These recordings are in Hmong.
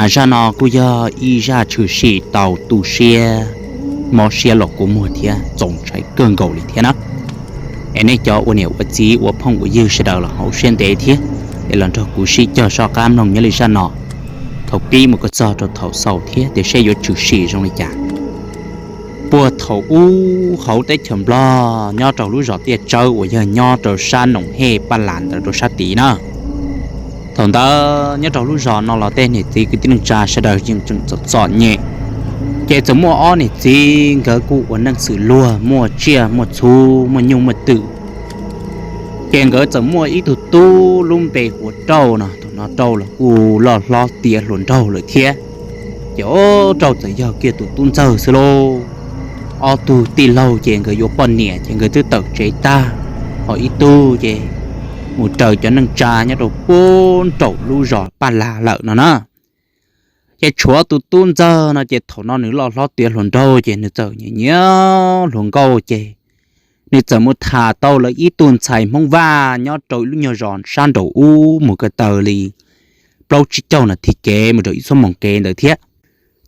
Zaj no kuj yog ib zaj tshwm sim tau tu siab, mob siab los kua muag thiab txaus ntshai kawg nkaus li thiab na. Es nej cov ua niam ua txiv ua phooj ua ywg sawv daws los hauv siab ntev thiab, es los nrog kuv sib cog soj qab mloog nyob li zaj no thaum pib mus kom txog rau thaum xaus thiab tias seb yuav tshwm sim zoo li cas. Puag thaum ub hauv teb chaws Nplog nyob rau lub zos Tiaj Tsawb uas yog nyob rau sab Noom Hej Paj Las ntawd rau sab tid na. Thaum ntawd nyob rau lub zos no los tej niam txiv kwv tij neej tsa sawv daws yeej tseem txom txom nyem. Ces txawm muaj ob niam txiv nkawd kuj ua neej xws luag muaj tsiaj muaj txhu, muaj nyuj muaj twm. Ces nkawd txawm muaj ib tug tub lub npe hu ua Rauj no, thaum no Rauj los kuj loj hlob tiav hluas nraug lawm thiab. Ces ob Rauj txawm yog kiag tus tub ntxawg xwb lauj. Ob tug tij laug ces nkawd yuav poj niam ces nkawd twb tawm tsev tag, ho ib tug ces mus raws cov neej tsa nyob rau puag nraum lub zos Paj Las lawm no na. Ces tshuav tus tub ntxawg no ces thaum no nws loj hlob tiav hluas nraug ces nws txawm nyiam nyiam hluas nkauj ces nws txawm mus tham tau lawv ib tug ntxhais Hmoob Vaj nyob rau ib lub nyuag zos sab nraum ub mus ko taw li plaub tsib caug nas this kev mus rau ib xuab moos kev ntawd thiab.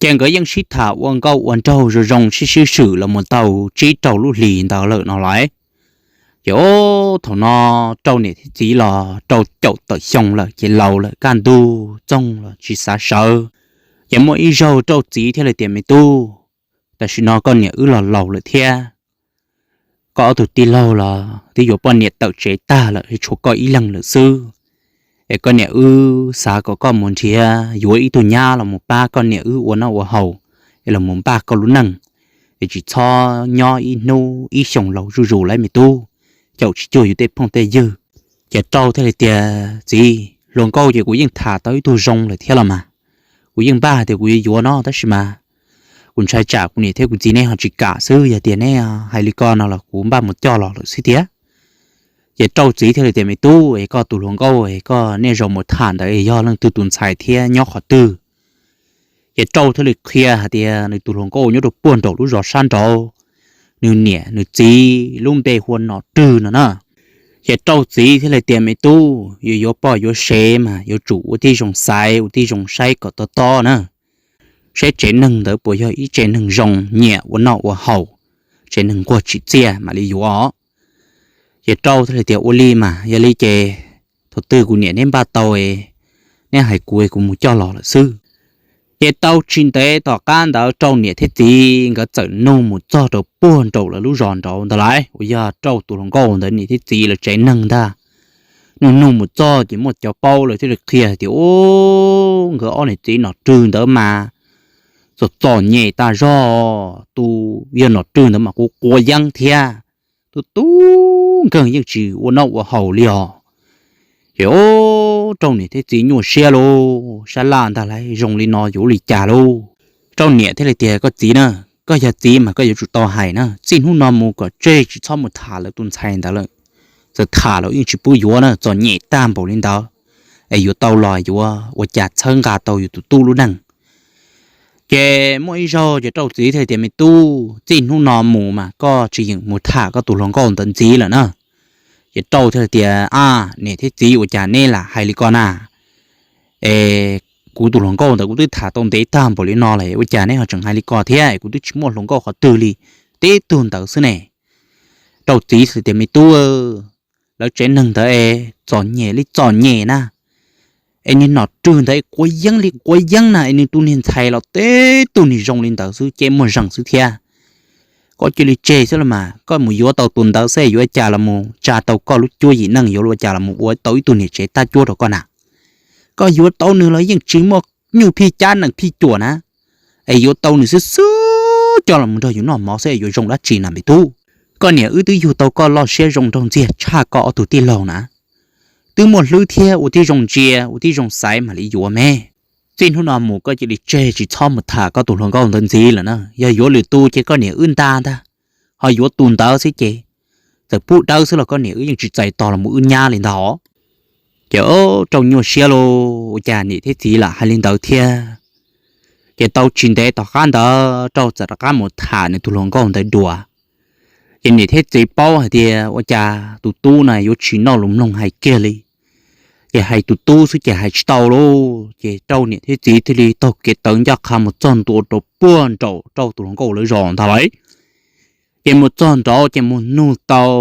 Ces nkawd yeej sib tham ua nkauj ua nraug zoo zoo sib sib swm los mus tau tsib rau lub hlis ntawd lawm no lauj. Ces thaum no Rauj niam thiab txiv los Rauj caum tawm xyoo lawm ces laus lawm kaj ntug txoog los tsis xav sawv. Ces muaj ib zaug Rauj txiv thiaj li tias, Me tub, tam sim no koj niam wb los laus lawm thiab, koj ob tug tij laug los twb yuav poj niam tawm tsev tag lawm, tshuav koj ib leeg lawm xwb. Es koj niam wb xav kom koj mus nrhiav yuav ib tug nyab los mus pab koj niam wb ua noj ua haus, es los mus npaj koj lub neej, es tsis txhob nyob ib hnub ib xyoos laus zuj zus lawm me tub, caum tsis cuag yus tej phooj tej ywg. Ces Rauj thiaj li tias, Txiv, hluas nkauj ces kuv yeej tham tau ib tug zoo lawm thiab los mas, kuv yeej npaj tias kuv yuav yuav no tab sis mas kuv ntshai tsam kuv niam thiab kuv txiv neb ho tsis kam xwb, yog tias neb hais li ko no los kuv npaj mus coj los lawm xwb tiag. Ces Rauj txiv thiaj li tias, Me tub, es koj tus hluas nkauj es koj niaj zaus mus tham ntawd yog leej twg tus ntxhais thiab nyob qhov twg? Ces Rauj thiaj li qhia hais tias nws tus hluas nkauj nyob rau puag nraum lub zos sab nraud, nws niam nws txiv lub npe hu ua Nom Rwg no na. Ces Rauj txiv thiaj li tias, Me tub, yuav yuav poj yuav sev mas yuav tsum ua tib zoo xaiv ua tib zoo saib kom tob tob na, saib tsev neeg ntawd puas yog ib tsev neeg zoo nyiam ua noj ua haus, tsev neeg nquag tsim txiaj mam li yuav. Ces Rauj thiaj li tias, Ua li mas yog li ces thaum twg kuv niam neb npaj tau, neb hais kuv, kuv mus coj los lawm xwb. Ces tau tsis ntev tom qab ntawd Rauj niam thiab txiv nkawd txawm nug mus txog rau puag nraum lawv lub zos nraud ntawd lauj, uas yog Rauj tus hluas nkauj ntawd niam thiab txiv lawv tsev neeg ntag. Nug nug mus txog ces muaj cov paub lawv thiaj li qhia tias, Ub, nkawd ob niam txiv Nom Rwg ntawd mas txom txom nyem tas zog, tus yog Nom Rwg ntawd mas quav quav yeeb thiab, tus tub nkeeg yeej tsis ua noj ua haus li os. Ces Rauj niam thiab txiv nyuaj siab lauj, sab laj ntag lauj, zoo li no yuav ua li cas lauj? Rauj niam thiaj li tias, Koj txiv na, koj yog txiv mas koj yuav tsum tau hais na, txij hnub no mus kom tseg tsis txhob mus tham lawv tus ntxhais ntawd lawm. Txawm tham los yeej tsis pub yuav na, txom nyem tag npaum li ntawd, es yuav tau los yuav ua cas txhawb nqa tau yus tus tub lub neej. Ces muaj ib zaug ces Rauj txiv thiaj li tias, Me tub, txij hnub no mus mas koj tsis yeem mus tham koj tus hluas nkauj ntawd ntxiv lawm na. Ces Rauj thiaj li tias, Ab, niam thiab txiv, ua cas neb lam hais li ko na? Es kuv tus hluas nkauj ntawd kuv twb tham tau ntev tag npaum li no lawm, ua cas neb ho tseem hais li ko thiab? Kuv twb tsis muaj hluas nkauj qhov twg li, tib tug ntawd xwb ne. Rauj txiv thiaj li tias, Me tub, lawv tsev neeg ntawd es txom nyem li txom nyem na, es niag Nom Rwg ntawd es quav yeeb li quav yeeb na, es nws tus niag ntxhais los tib tug niag zoo li ntawd xwb, ces muaj zeeg xwb thiab. Koj cia li tseg xwb los mas, koj mus yuav tau tus ntawd xwb yuav ua cas los mus tsa tau koj lub cuab yim neej, yuav ua cas los mus ua tau ib tug niam tsev tab cuab rau koj na. Koj yuav tau nws los yeej tsis muaj nyuj phij cab nees phij cuam na, es yuav tau nws xwb xwb coj los mus nrog yus noj mov xwb yuav zoo dab tsi na me tub. Koj niam wb twb yug tau koj loj siab zoo nraug ntxiag tshaj koj ob tug tij laug na, twb muaj hlwb thiab, ua tib zoo ntsia ua tib zoo xaiv mam li yuav me. Txij hnub no mus koj cia li tseg tsis txhob mus tham koj tus hluas nkauj ntawd ntxiv lawm na, yog yuav lwm tus ces koj niam wb nta ntag, ho yuav tus ntawd xwb ces txawm pub dawb xwb los koj niam wb yeej tsis txais tos los mus wb nyab li ntag. Ces Rauj nyuaj siab lauj, ua cas niam thiab txiv lam hais li ntawd thiab. Ces tau tsis ntev tom qab ntawd Rauj txawm rov qab mus tham nws tus hluas nkauj ntawd dua. Ces niam thiab txiv paub hais tias ua cas tus tub na yuav tsis noj lus mloog hais kiag li. Ces hais tus tub xwb ces hais tsis tau lauj. Ces Rauj niam thiab txiv thiaj li taug kev tawv ncaj qha mus txog ntua rau puag nraum Rauj tus hluas nkauj lawv zos ntag lauj. Ces mus txog nraud ces mus nug tau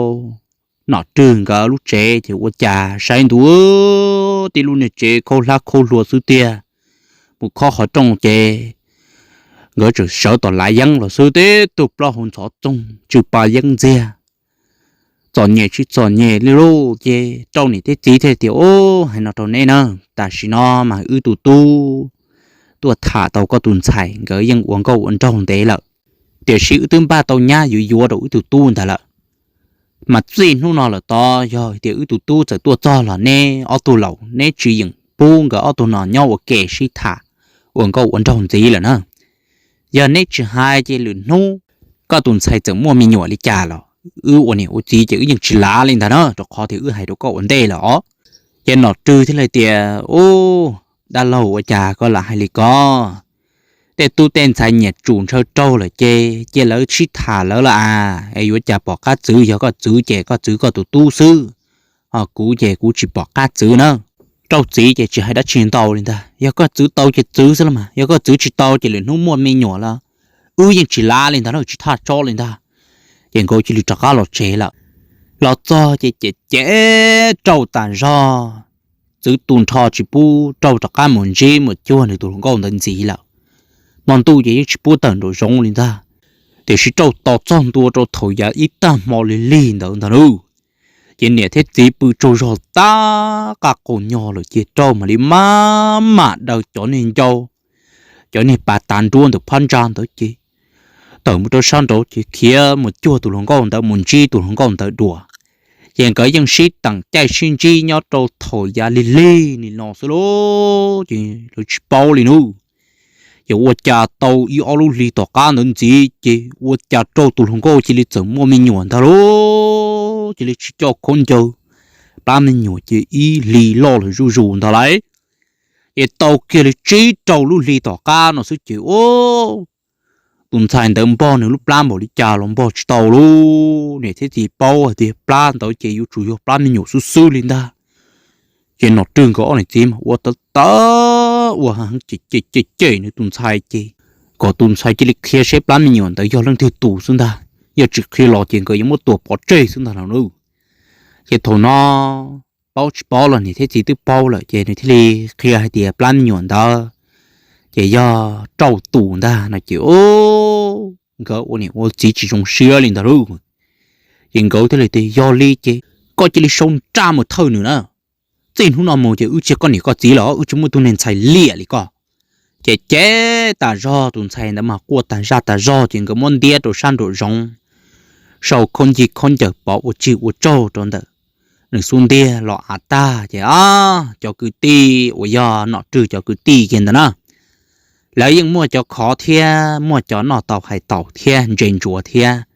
Nom Rwg nkawd lub tsev ces ua cas saib ntua tib lub niag tsev khaub hlab khaub hlua xwb tiag. Mus khob qhov rooj ces nkawd tseem sawv tom lav yeeb los xwb, tib tug plaub hau ntxhov txoog tsw pa yeeb ntxiag, txom nyem tsis txom nyem li lauj. Ces Rauj niam thiab txiv thiaj tias, Ub, hais no rau neb na, tam sim no mas wb tus tub tuaj tham tau koj tus ntxhais, nkawd yeej ua nkauj ua nraug ntev lawm, tiam sis wb twb npaj tau nyab yuav yuav rau wb tus tub ntag lawm. Mas txij hnub no lawm tod yog tias wb tus tub txawm tuaj txog los neb ob tug laus neb tsis yeem pub nkawd ob tug no nyob ua ke sib tham ua nkauj ua nraug ntxiv lawm na. Yog neb tsis hais ces lwm hnub koj tus ntxhais txawm muaj me nyuam li cas los wb ua niam ua txiv ces wb yeej tsis lav li ntag na, rau qhov tias wb hais rau koj ua ntej lawm os. Ces Nom Rwg thiaj li tias, Ub, dab laug, ua cas koj lam hais li ko? Tej tub tej ntxhais nyiam tsum ntshaw raug lawm ces cia lawv sib tham lawv los as, es yuav cas pom qab txwv, yog koj txwv ces koj txwv koj tus tub xwb, ho kuv ces kuv tsis pom qab txwv na. Rauj txiv ces tsis hais dab tsi ntau li ntag, yog koj txwv tau ces txwv xwb los mas, yog koj txwv tsis tau ces lwm hnub muaj me nyuam los wb yeej tsis lav li ntag, tsis thaj tsob li ntag. Ces nkawd cia li rov qab los tsev lawm. Los txog ces cem cem Rauj tas zog, txwv tu nrho tsis pub Rauj rov qab mus ntsib mus cuag nws tus hluas nkauj ntawd ntxiv lawm. Hmo ntuj ces yeej tsis pub tawm nraum zoov li ntag. Tiam sis Rauj tos txog ntua rau thaum yav ib tag hmo lig lig ntawd ntag lauj, ces niam thiab txiv pw tsaug zog tab qab qaug nyog lawm ces Rauj mam li maj mam daws cov niag ncau, cov niag pas tav nruab ntawm phab ntsa ntawd ces tawm mus rau sab nraud ces khiav mus cuag tus hluas nkauj ntawd, mus ntsib tus hluas nkauj ntawd dua. Ces nkawd yeej sib teem caij sib ntsib nyob rau thaum yav lig lig li no xwb lauj, ces lawv tsis paub li nub. Ces ua cas tau ib ob lub hlis tom qab ntawd ntxiv ces ua cas Rauj tus hluas nkauj cia li txawm muaj me nyuam ntag lauj, cia li tsis coj khaub ncaws, plab me nyuam ces ib hlis loj lawm zuj zus ntag lauj. Ces tau kiag li tsib rau lub hli tom qab no xwb ces ub, tus ntxhais ntawd npog nws lub plab npaum li cas los npog tsis tau lauj. Niam thiab txiv paub hais tias plab ntawd ces yuav tsum yog plab me nyuam xwb xwb li ntag. Ces Nom Rwg nkawd ob niam txiv mas ua tawv tawv ua heev, cem cem cem nws tus ntxhais ces kom tus ntxhais cia li qhia seb plab me nyuam ntawd yog leej twg tus xwb ntag, yog tsis qhia los ces nkawd yuav muab tua pov tseg xwb ntag lauj. Ces thaum no paub tsis paub los niam thiab txiv twb paub lawm ces nws thiaj li qhia hais tias plab me nyuam ntawd ces yog Rauj tus ntag no ces nkawd ua niam ua txiv tsis zoo siab li ntag lauj. Ces nkawd thiaj li tias, Yog li ces koj cia li sau nraj mus thawj nws na. Txij hnub no mus ces wb tsis yog koj niam koj txiv lawm, wb tsis muaj tug niag ntxhais liam li koj. Ces cem tas zog, tus ntxhais ntawd mas quaj tas zaj tas zog ces nkawd muab ntiab rau sab nraum zoov, sau khaub ncaws khaub ncaws pov ua tsaug ua tsaug rau ntawm nws xub ntiag los av tag ces cov kwv tij uas yog Nom Rwg cov kwv tij kiag ntawd na, lawv yeej muaj cov khov thiab muaj cov noj tau hais taus thiab ntse ntsuav thiab.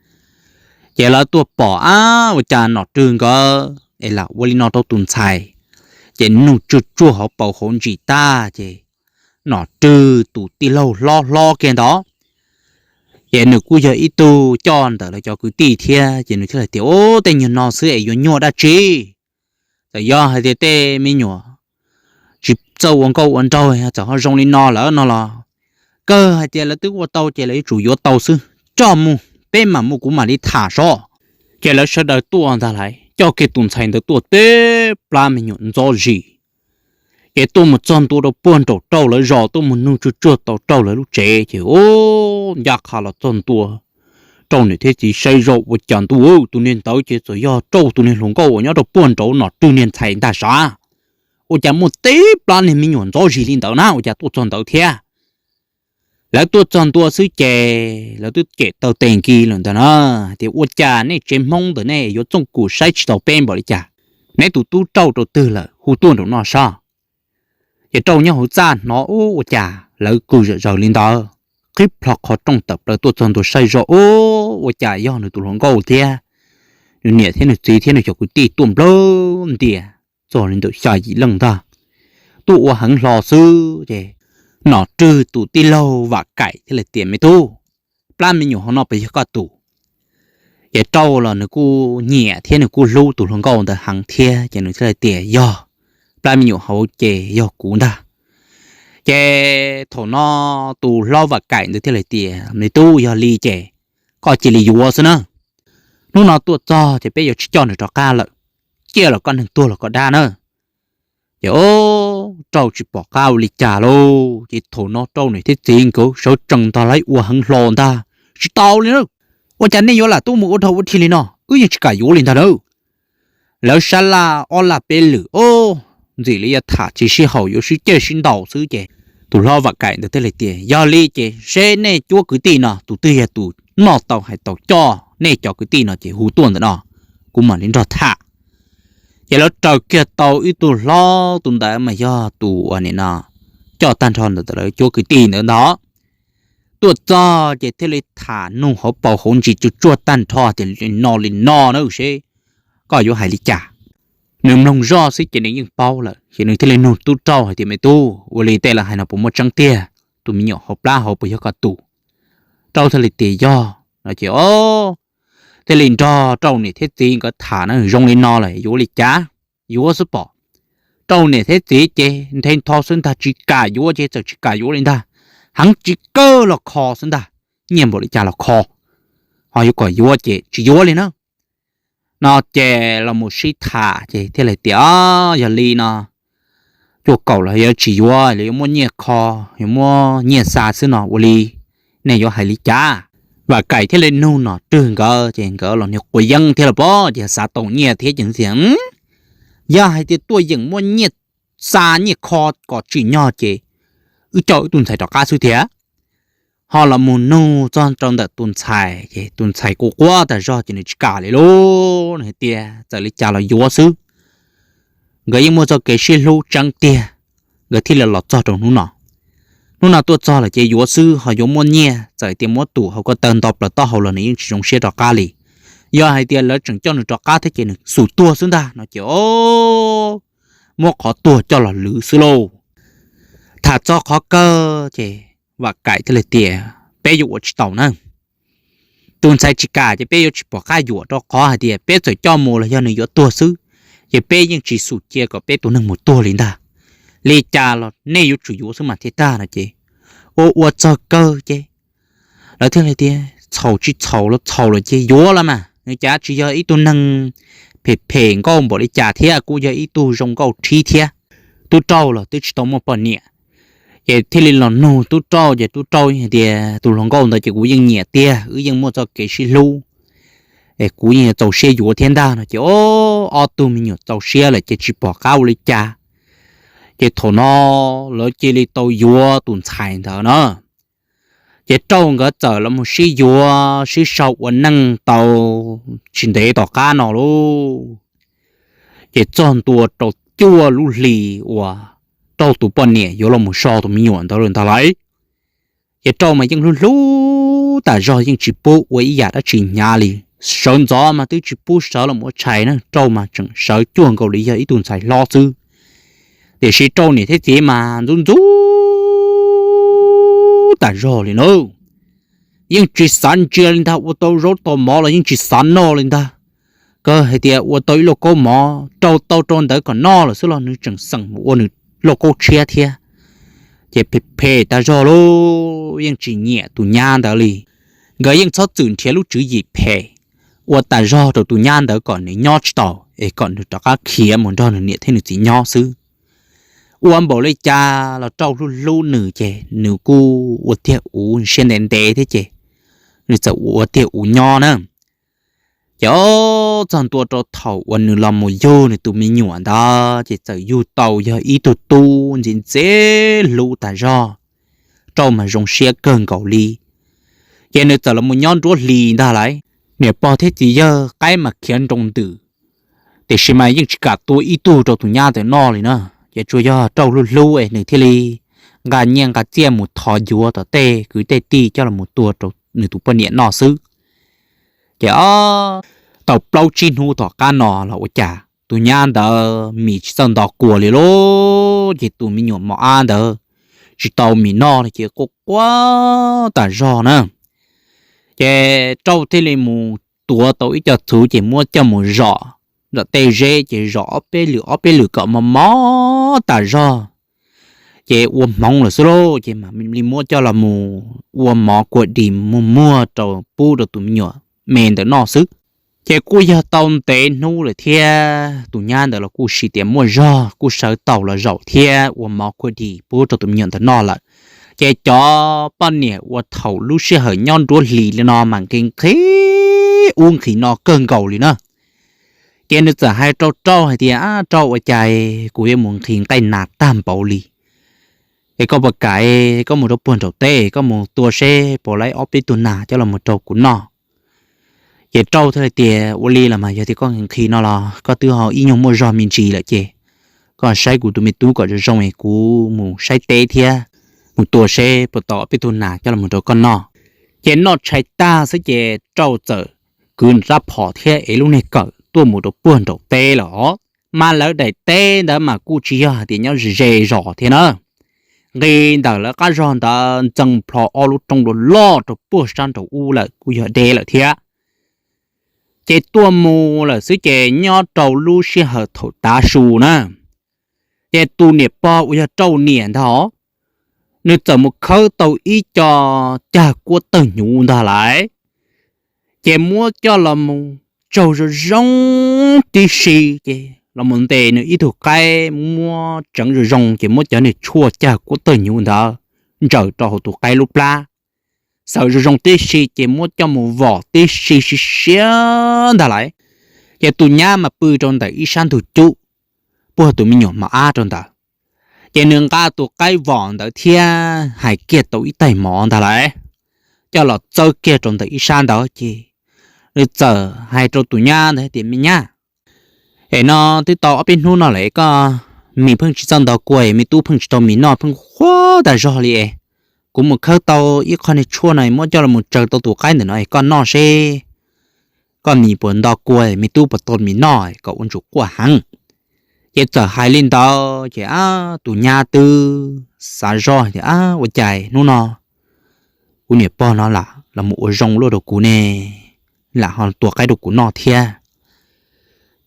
Ces lawv tuaj pom, ab, ua cas Nom Rwg nkawd es lam ua li no rau tus ntxhais. Ces nug tsuag tsuag hauv paus hauv ntsis tag ces Nom Rwg tus tij laug hlob hlob kiag ntawd, ces nws kuj yog ib tug coj ntawm lawv cov kwv tij thiab ces nws thiaj li tias, Ub, tej nyuag no xwb es yuav nyuaj dab tsi? Txawm yog hais tias tej me nyuam tsis txawj ua nkauj ua nraug txawm ho zoo li no lawm no los, kawg hais tias lawv twb ua tau ces lawv yuav tsum yuav tau xwb. Coj mus, peb mam mus, kuv mam li tham sob. Ces lawv sawv daws tuaj ntag lauj, coj kiag tus ntxhais ntawd tuaj teb plab me nyuam ntxob zis. Ces tuaj mus txog ntua rau puag nraum Rauj lawv zos, tuaj mus nug tsuag tsuag tau Rauj lawv lub tsev ces ub, ncaj qha los txog ntua, Rauj niam thiab txiv saib zoj ua cas ntuj, tus niag ntawd ces txawm yog Rauj tus niag hluas nkauj uas nyob rau puag nraud Nom Rwg niag ntxhais ntag sav. Ua cas muaj teb plab niag me nyuam ntxob zis li ntawd na, ua cas tuaj txog ntawd thiab? Lawv tuaj txog ntua xwb ces lawv twb cem taw tes nkis lawm ntag na, tias, Ua cas nej tsev Hmoob ntawm nej yuav txooj kum saib tsis taus peb npaum li cas? Neb tus tub Rauj rau twg lawm, hu tuaj nraum no saib. Ces Rauj nyob hauv txaj hnov ub, ua cas lawv qw zom zaws li ntawd, qhib plho qhov rooj tawm plaws tuaj txog ntua saib zoj ub, ua cas yog nws tus hluas nkauj thiab nws niam thiab nws txiv thiab nws cov kwv tij tuaj nplawg ntias txog li ntawm xya yim leej ntag, tuaj ua heev hlo xwb ces Nom Rwg tus tij laug Vam Kaim thiaj li tias, Me tub, plab me nyuam hauv no puas yog koj tus? Ces Rauj los nws kuj nyiam thiab nws kuj hlub tus hluas nkauj ntawd heev thiab ces nws thiaj li tias, Yog, dab me nyuam hauv ces yog kuv ntag. Ces thaum no tus hlob Vam Kaim ntawd thiaj li tias, Me tub, yog li ces koj cia li yuav xwb na. Hnub no tuaj txog ces peb yuav tsis coj nws rov qab lawm, ciaj los koj neeg, tuag los koj dab na. Ces o, Rauj tsis pom qab ua li cas lauj. Ces thaum no Rauj niam thiab txiv nkawd sawv tsees ntog lawv ua heev hlo ntag, Tsis tau li na! Ua cas nej yuav lam tuaj mus ua dog ua dig li no? Wb yeej tsis kam yuav li ntag na. Lawv sab laj ob laj peb lwm, o, ntxim li yuav tham tsis sib haum, yuav sib ceg sib ntaus xwb. Ces tus hlob Vam Kaim ntawd thiaj li tias, Yog li ces seb nej cuab kwv tij no tus twg yog tus noj tau hais tau coj nej cov kwv tij no ces hu tuaj ntawm no, kuv mam li nrog tham. Ces lawv raws kiag tau ib tug hlob, tus ntawd mas yog tus uas nim no coj tag nrho ntawm lawv cuab kwv tij ntawd ntag. Tuaj txog ces thiaj li tham nug hauv paus hauv ntsis tsuag tsuag tag nrho tias, Li no li no na, seb koj yuav hais li cas? Nws mloog zoj xwb ces nws yeej paub lawm, ces nws thiaj li nug tub Rauj hais tias, Me tub, ua li tej lawv hais no puas muaj tseeb tiag? Tus me nyuam hauv plab hauv puas yog koj tus? Rauj thiaj li tias, Yog. No ces o, thiaj li nrog Rauj niam thiab txiv nkawd tham na, Zoo li no lawm yuav ua li cas? Yuav xwb pom. Rauj niam thiab txiv ces nthe ntho xwb ntag, tsis kam yuav ces txawm tsis kam yuav li ntag. Heev tsis kawg los kho xwb ntag, nyiaj npaum li cas los kho, ho yuav kom yuav ces tsis yuav li na. No ces los mus sib tham ces thiaj li tias, Yog li no cuaj kaum los yuav tsis yuav, los yuav muab nyiaj kho, yuav muab nyiaj xa xwb no, ua li nej yuav hais li cas? Vam Kaim thiaj li nug Nom Rwg nkawd ces nkawd los niag quav yeeb thiab los pob, ces xav tau nyiaj thiab ces tias, Yog hais tias tuaj yeem muab nyiaj xa nyiaj kho kom tsim nyog ces wb coj wb tus ntxhais rov qab xwb thiab. Ho los mus nug txog rau ntawm tus ntxhais ces tus ntxhais kuj quaj tas zog ces nws tsis kam li lauj, nws hais tias txawm li cas los yuav xwb. Nkawd yeej muaj txoj kev sib hlub tseeb tiag, nkawd thiaj li los txog rau hnub no. Hnub no tuaj txog lawm ces yuav xwb, ho yuav muab nyiaj, txawm tias muab tus hauv ko taw nto plaws taub hau los nws yeej tsis zoo siab rov qab li. Yog hais tias lawv tseem coj nws rov qab thiab ces nws xum tuag xwb ntag no ces o, muab qhov tuag coj los lwv xwb lauj. Tham txog qhov kawg ces Vam Kaim thiaj li tias, Peb yuav ua tsis tau na. Tus ntxhais tsis kam ces peb yuav tsis pom qab yuam, rau qhov hais tias peb txawm coj mus los yog nws yuav tuag xwb, ces peb yeej tsis xum cia kom peb tus neeg mus tuag li ntag. Li cas los nej yuav tsum yuav xwb mas thiaj tag no ces ua ua txog kawg ces lawv thiaj li tias, Txhaum tsis txhaum los txhaum lawm ces yuav los mas, nws cas tsis yog ib tug neeg phem phem nkauj npaum li cas thiab, kuj yog ib tug zoo nkauj rhib thiab. Tub Rauj los twb tsis tau muaj poj niam, ces thiaj li los nug Tub Rauj ces Tub Rauj hais tias, Tus hluas nkauj ntawd ces kuv yeej nyiam tiag, wb yeej muaj txoj kev sib hlub, es kuv yeej yuav txaus siab yuav thiab ntag no ces o, ob tug me nyuam txaus siab lawm ces tsis pom qab ua li cas. Ces thaum no lawv cia li tau yuav tus ntxhais ntawd na. Ces Rauj nkawd txawm los mus sib yuav sib sau ua neej tau tsis ntev tom qab no lauj, ces txog ntua rau cuaj lub hlis uas Rauj tus poj niam yuav los mus so tus me nyuam ntawd lawm ntag lauj. Ces Rauj mas yeej hlub hlub tas zog, yeej tsis pub ua ib yam dab tsi hnyav li. Sawv ntxov mas twb tsis pub sawv los ua tshais na, Rauj mas tseem sawv cuag nkaus li yog ib tug ntxhais hlob xwb. Tiam sis Rauj niam thiab txiv mas ntxub ntxub tas zog li na. Yeej tsis xav ntsia li ntag, ua tau zaub tau mov los yeej tsis xav noj li ntag. Kawg hais tias ua tau ib lauj kaub mov rau tau rau ntawd kom noj lawm xwb los nws tseem xeem mus ua nws lauj kaub tshiab thiab. Ces phem phem tas zog lauj, yeej tsis nyiam tus nyab ntawd li. Nkawd yeej txhob txwm nrhiav lub tswv yim phem ua tas zog rau tus nyab ntawd kom nws nyob tsis tau, es kom nws rov qab khiav mus nrog nws niam thiab nws txiv nyob xwb. Ua npaum li cas los Rauj hlub hlub nws ces nws kuj ua tiag uv siab ntev ntev thiab ces nws txawm ua tiag uv nyob na. Ces o, txog ntua rau thaum uas nws los mus yug nws tus me nyuam ntawd ces txawm yug tau yog ib tug tub ntxim ntxim hlub tas zog, Rauj mas zoo siab kawg nkaus li. Ces nws txawm los mus nyob nruab hlis ntag lauj. Niam pog thiab txiv yawg qaib mas khiav nroo ntws, tiam sis mas yeej tsis kam tua ib tug rau tus nyab ntawd noj li na. Ces tsuas yog Rauj hlub hlub es nws thiaj li nqa nyiaj nqa txiaj mus thov yuav tom tej kwv tej tij coj los tua rau nws tus poj niam noj xwb. Ces o, tau plaub tsib hnub tom qab no los ua cas tus nyab ntawd mis tsis txawj nto kua li lauj. Ces tus me nyuam mos ab ntawd tsis tau mis noj li ces quaj quaj tas zog na. Ces Rauj thiaj li mus tuav tau ib co txhuv ces muab coj mus zom nram tej zeb ces zom ob peb lwm ob peb lwm kom mos mos tas zog, ces ua hmoov lawm xwb lauj, ces mam li muab coj los mus ua mov kua dis muag muag rau pub rau tus me nyuam me ntawm noj xwb. Ces kuj yog tau ntev hnub lawm thiab tus nyab ntawd los kuj sis tias muaj zog kuj sawv taus los zaum thiab ua mov kua dis pub rau tus me nyuam ntawd noj lawm. Ces cov poj niam uas thaum lub sij hawm nyob nruab hlis li no mas nqhis nqhis ub nqhis no kawg nkaus li na. Ces nws txawm hais rau Rauj hais tias, Ab Rauj, ua cas kuv yuav mus nqhis nqaij nas tag npaum li, es koj puas kam koj mus rau puag nraum teb koj mus tua seb puas laib ob peb tug nas coj los mus rau kuv noj? Ces Rauj thiaj hais tias, Ua li los mas yog tias koj nqhis no los koj twb ho ib nyuag muaj zog me ntsis lawm ces koj saib kuv tus me tub kom zoo zoo es kuv mus saib teb thiab mus tua seb puas tau ob peb tug nas coj los mus rau koj noj. Ces noj tshais tag xwb ces Rauj txawm kwv rab phom thiab ev lub niag kawm tuaj mus rau puag nraum teb lawm os. Mas lawv daim teb ntawd mas kuj tsis yog hais tias nyob ze ze zos thiab na. Nqis ntawm lawv qab zog ntawd ntxees plho ob lub roob loj loj rau puag sab nraud ub lawm kuj yog deb lawm thiab. Ces tuaj mus lawm xwb ces nyob rau lub sij hawm thaum tav su na, ces tus niam pog uas yog Rauj niam ntag, nws txawm mus khawb tau ib co cag kuab tawg hnyuv ntag lauj. Ces muab coj los mus tsaug zoo zoo tib si, ces los mus ntes nws ib tug qaib muab tseev zoo zoo, ces muab cov niag tshuaj cag kuab tawg hnyuv ntawd ntsaws rau hauv tus qaib lub plab, xaws zoo zoo tib si, ces muab coj mus vom tib si siab siab ntag lauj. Ces tus nyab mas pw rau ntawm ib sab ntug cub, puag tus me nyuam mos ab rau ntawd. Ces nws nqa tus qaib vom ntawd thiab hais kiag tau ib taig mov ntag lauj, coj los txawb kiag rau ntawm ib sab ntawd, ces nws txawm hais rau tus nyab ntawd tias, Me nyab, es no twb tau ob peb hnub no lawm, koj mis pheej tsis txawj nto kua, me tub pheej tsis tau mis noj, pheej quaj tas zog li. Kuv mus khawb tau ib qho niag tshuaj no muab coj los mus tsaws tau tus qaib ntawm no es koj noj seb koj mis puas nto kua, me tub puas tau mis noj kom ua ntsuas quaj heev. Ces txawm hais li ntawd ces tus nyab twb xav zoj tias, Ua cas hnub no kuv niam pog no lam los mus ua zoo luaj rau kuv ne, lam ho tua qaib rau kuv noj thiab.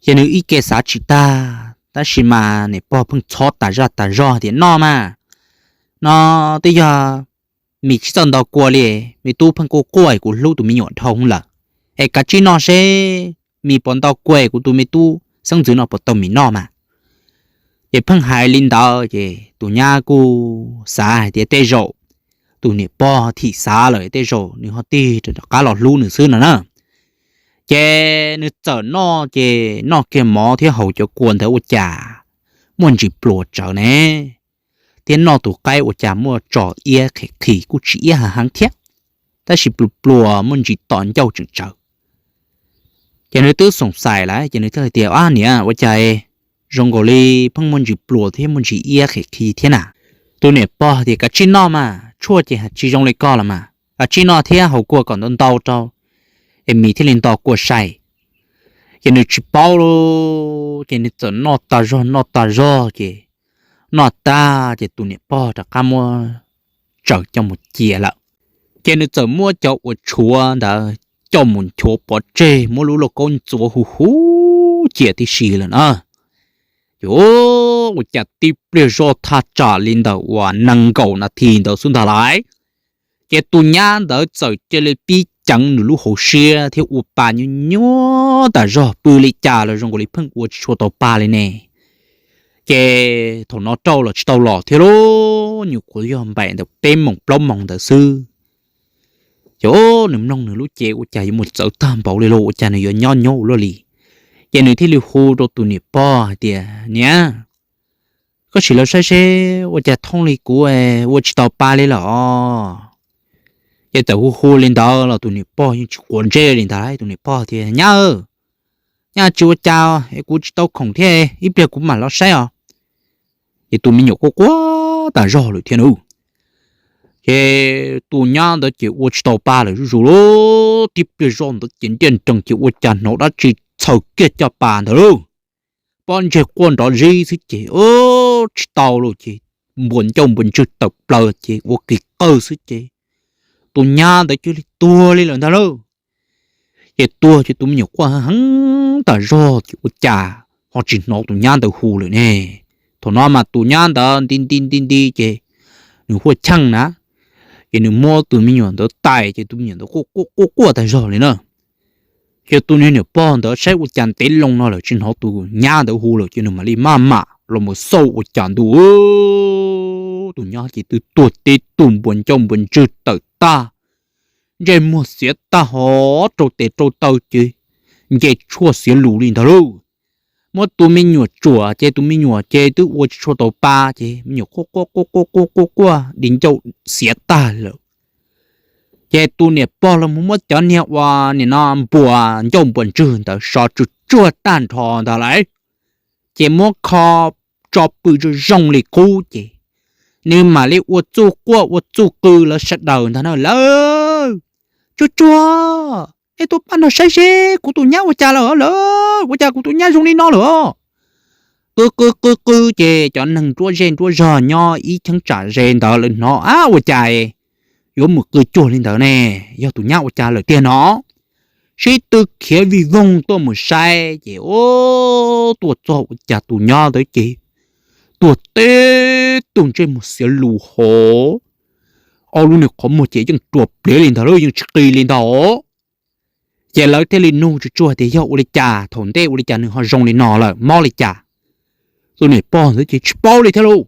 Ces nws ib ce xav tsis tag, tab sis mas niam pog pheej txhob tas zaj tas zog tias, Noj mas, no twb yog mis tsis txawj nto kua li, me tub pheej quaj quaj, kuv hlub tus me nyuam dhau lawm, es kav tsij noj seb mis puas nto kua, kuv tus me tub xeeb ntxwv no puas tau mis noj mas. Ces pheej hais li ntawd ces tus nyab kuj xav hais tias tej zaum tus niam pog thim xav lawm, tej zaum nws ho tig rov qab los hlub nws xwb no na. Ces nws txawm noj, ces noj kiag mov thiab haus cov kua ntawd ua cas muaj ntsis pluas tsawv ne, thiab noj tus qaib ua cas muaj tso iab qhim qhis kuj tsis iab heev heev thiab, tab sis pluas pluas muaj ntsis tom ncauj tseem tsawv. Ces nws twb xoom xais lawm ces nws thiaj hais tias, Ab niam, ua cas zoo nkaus li pheej muaj ntsis pluas thiab muaj ntsis iab qhim qhis thiab na? Tus niam pog tias, Kav tsij noj mas, tshuaj ces tsis zoo li koj los mas, kav tsij noj thiab haus kua kom ntau ntau rau, es mis thiaj li nto kua sai. Ces nws tsis paub lauj, ces nws txawm noj tas zog noj tas zog ces noj tag ces tus niam pog rov qab muab tsaws coj mus cia lawm. Ces nws txawm muab cov uas tshuav ntawd coj mus nchuav pov tseg, muab lub lauj kaub ntxuav huv huv cia tib si lawm na. Ces ua cas tib pliag zoj thaj tsam li ntawm uas nees nkaum nas this ntawd xwb ntag lauj, ces tus nyab ntawd txawm cia li pib ceev nws lub hauv siab thiab ua pa nyuaj nyuaj tas zog, pw li cas los zoo nkaus li pheej ua tsis tshua tau pa li ne. Ces thaum no Rauj los tsis tau los thiab lauj, nyuam qhuav yog npaum ntawm peb moos plaub moos ntawd xwb. Ces nws mloog nws lub cev ua cas yuav mus txawv tag npaum li lauj, ua cas nws yuav nyob nyob ua luaj li. Ces nws thiaj li hu rau tus niam pog hais tias, Niam, koj sim los saib seb ua cas thooj li kuv ua tsis tau pa li lawm os. Ces txawm hu hu li ntawd los tus niam pog yeej tsis quav ntsej li ntag lauj. Tus niam pog tias, Nyab, nyab tsis ua cas es kuv tsis tau khoom thiab, ib pliag kuv mam los saib os. Ces tus me nyuam quaj quaj tas zog lawm thiab na. Ces tus nyab ntawd ces ua tsis tau pa lawm zuj zus lauj, tib pliag zoj ntawd ces ntiaj nrees ces ua cas hnov dab tsi txhaws kiag caj pas ntawd lauj. Pob ntseg quaj nrov zib xwb ces tsis tau lauj, ces npuas ncauj npuas ntswg tawm plaws ces ua qis qawg xwb ces tus nyab ntawd cia li tuag li lawm ntag lauj. Ces tuag ces tus me nyuam quaj heev tas zog ces ua cas ho tsis hnov tus nyab ntawd hu lawm ne. Thaum no mas tus nyab ntawd nti nti nti nti ces nws huaj cheej na, ces nws muab tus me nyuam ntawd tais ces tus me nyuam ntawd quaj quaj quaj tag zog li na. Ces tus niag niam pog ntawd saib ua cas ntev loo no lawm tsis hnov tus nyab ntawd hu lawm ces nws mam li maj mam los mus xauj ua cas ntuj, tus nyab ces twb tuag tib tug npuas ncauj npuas ntswg tawm tag, ntsej muag xiav tag hov rau tes rau taw ces nce tshuaj xiav lus li ntag lauj. Muab tus me nyuam tsuam ces tus me nyuam ces twb ua tsis tshua tau pa ces me nyuam quaj quaj quaj quaj quaj quaj di ncauj xiav tag lawm. Ces tus niam pog los mus muab cov niag ua nim no npuas ncauj npuas ntswg ntawd sov tsuag tsuag tag nrho ntag lauj, ces muab kho tso pw zoo zoo li qub ces nws mam li ua txuj quaj ua txuj qw lawv sawv daws ntag na lawm. Tsuag tsuag, nej tuaj pab no saib seb kuv tus nyab ua cas lawm lawm, ua cas kuv tus nyab zoo li no lawm. Qw qw qw qw ces cov neeg nruab zej nruab zog nyob ib cheeb tsam ze ntawd lawv hnov ab ua cas yuav mus qw cuag li ntawd ne, yog tus nyab ua cas lawm tiag no. Sib tw khiav vij voog tuaj mus saib ces o, tuaj txog ua cas tus nyab ntawd ces tuag tib tug ntsej muag xiav lus hov, ob lub niag qhov muag ces yeej rua pliav li ntag lauj, yeej tsis qi li ntag. Ces lawv thiaj li nug tsuag tsuag tias yog ua li cas thaum ntej ua li cas nws ho zoo li no lawm, mob li cas. Tus niam pog ntawd ces tsis paub li thiab lauj.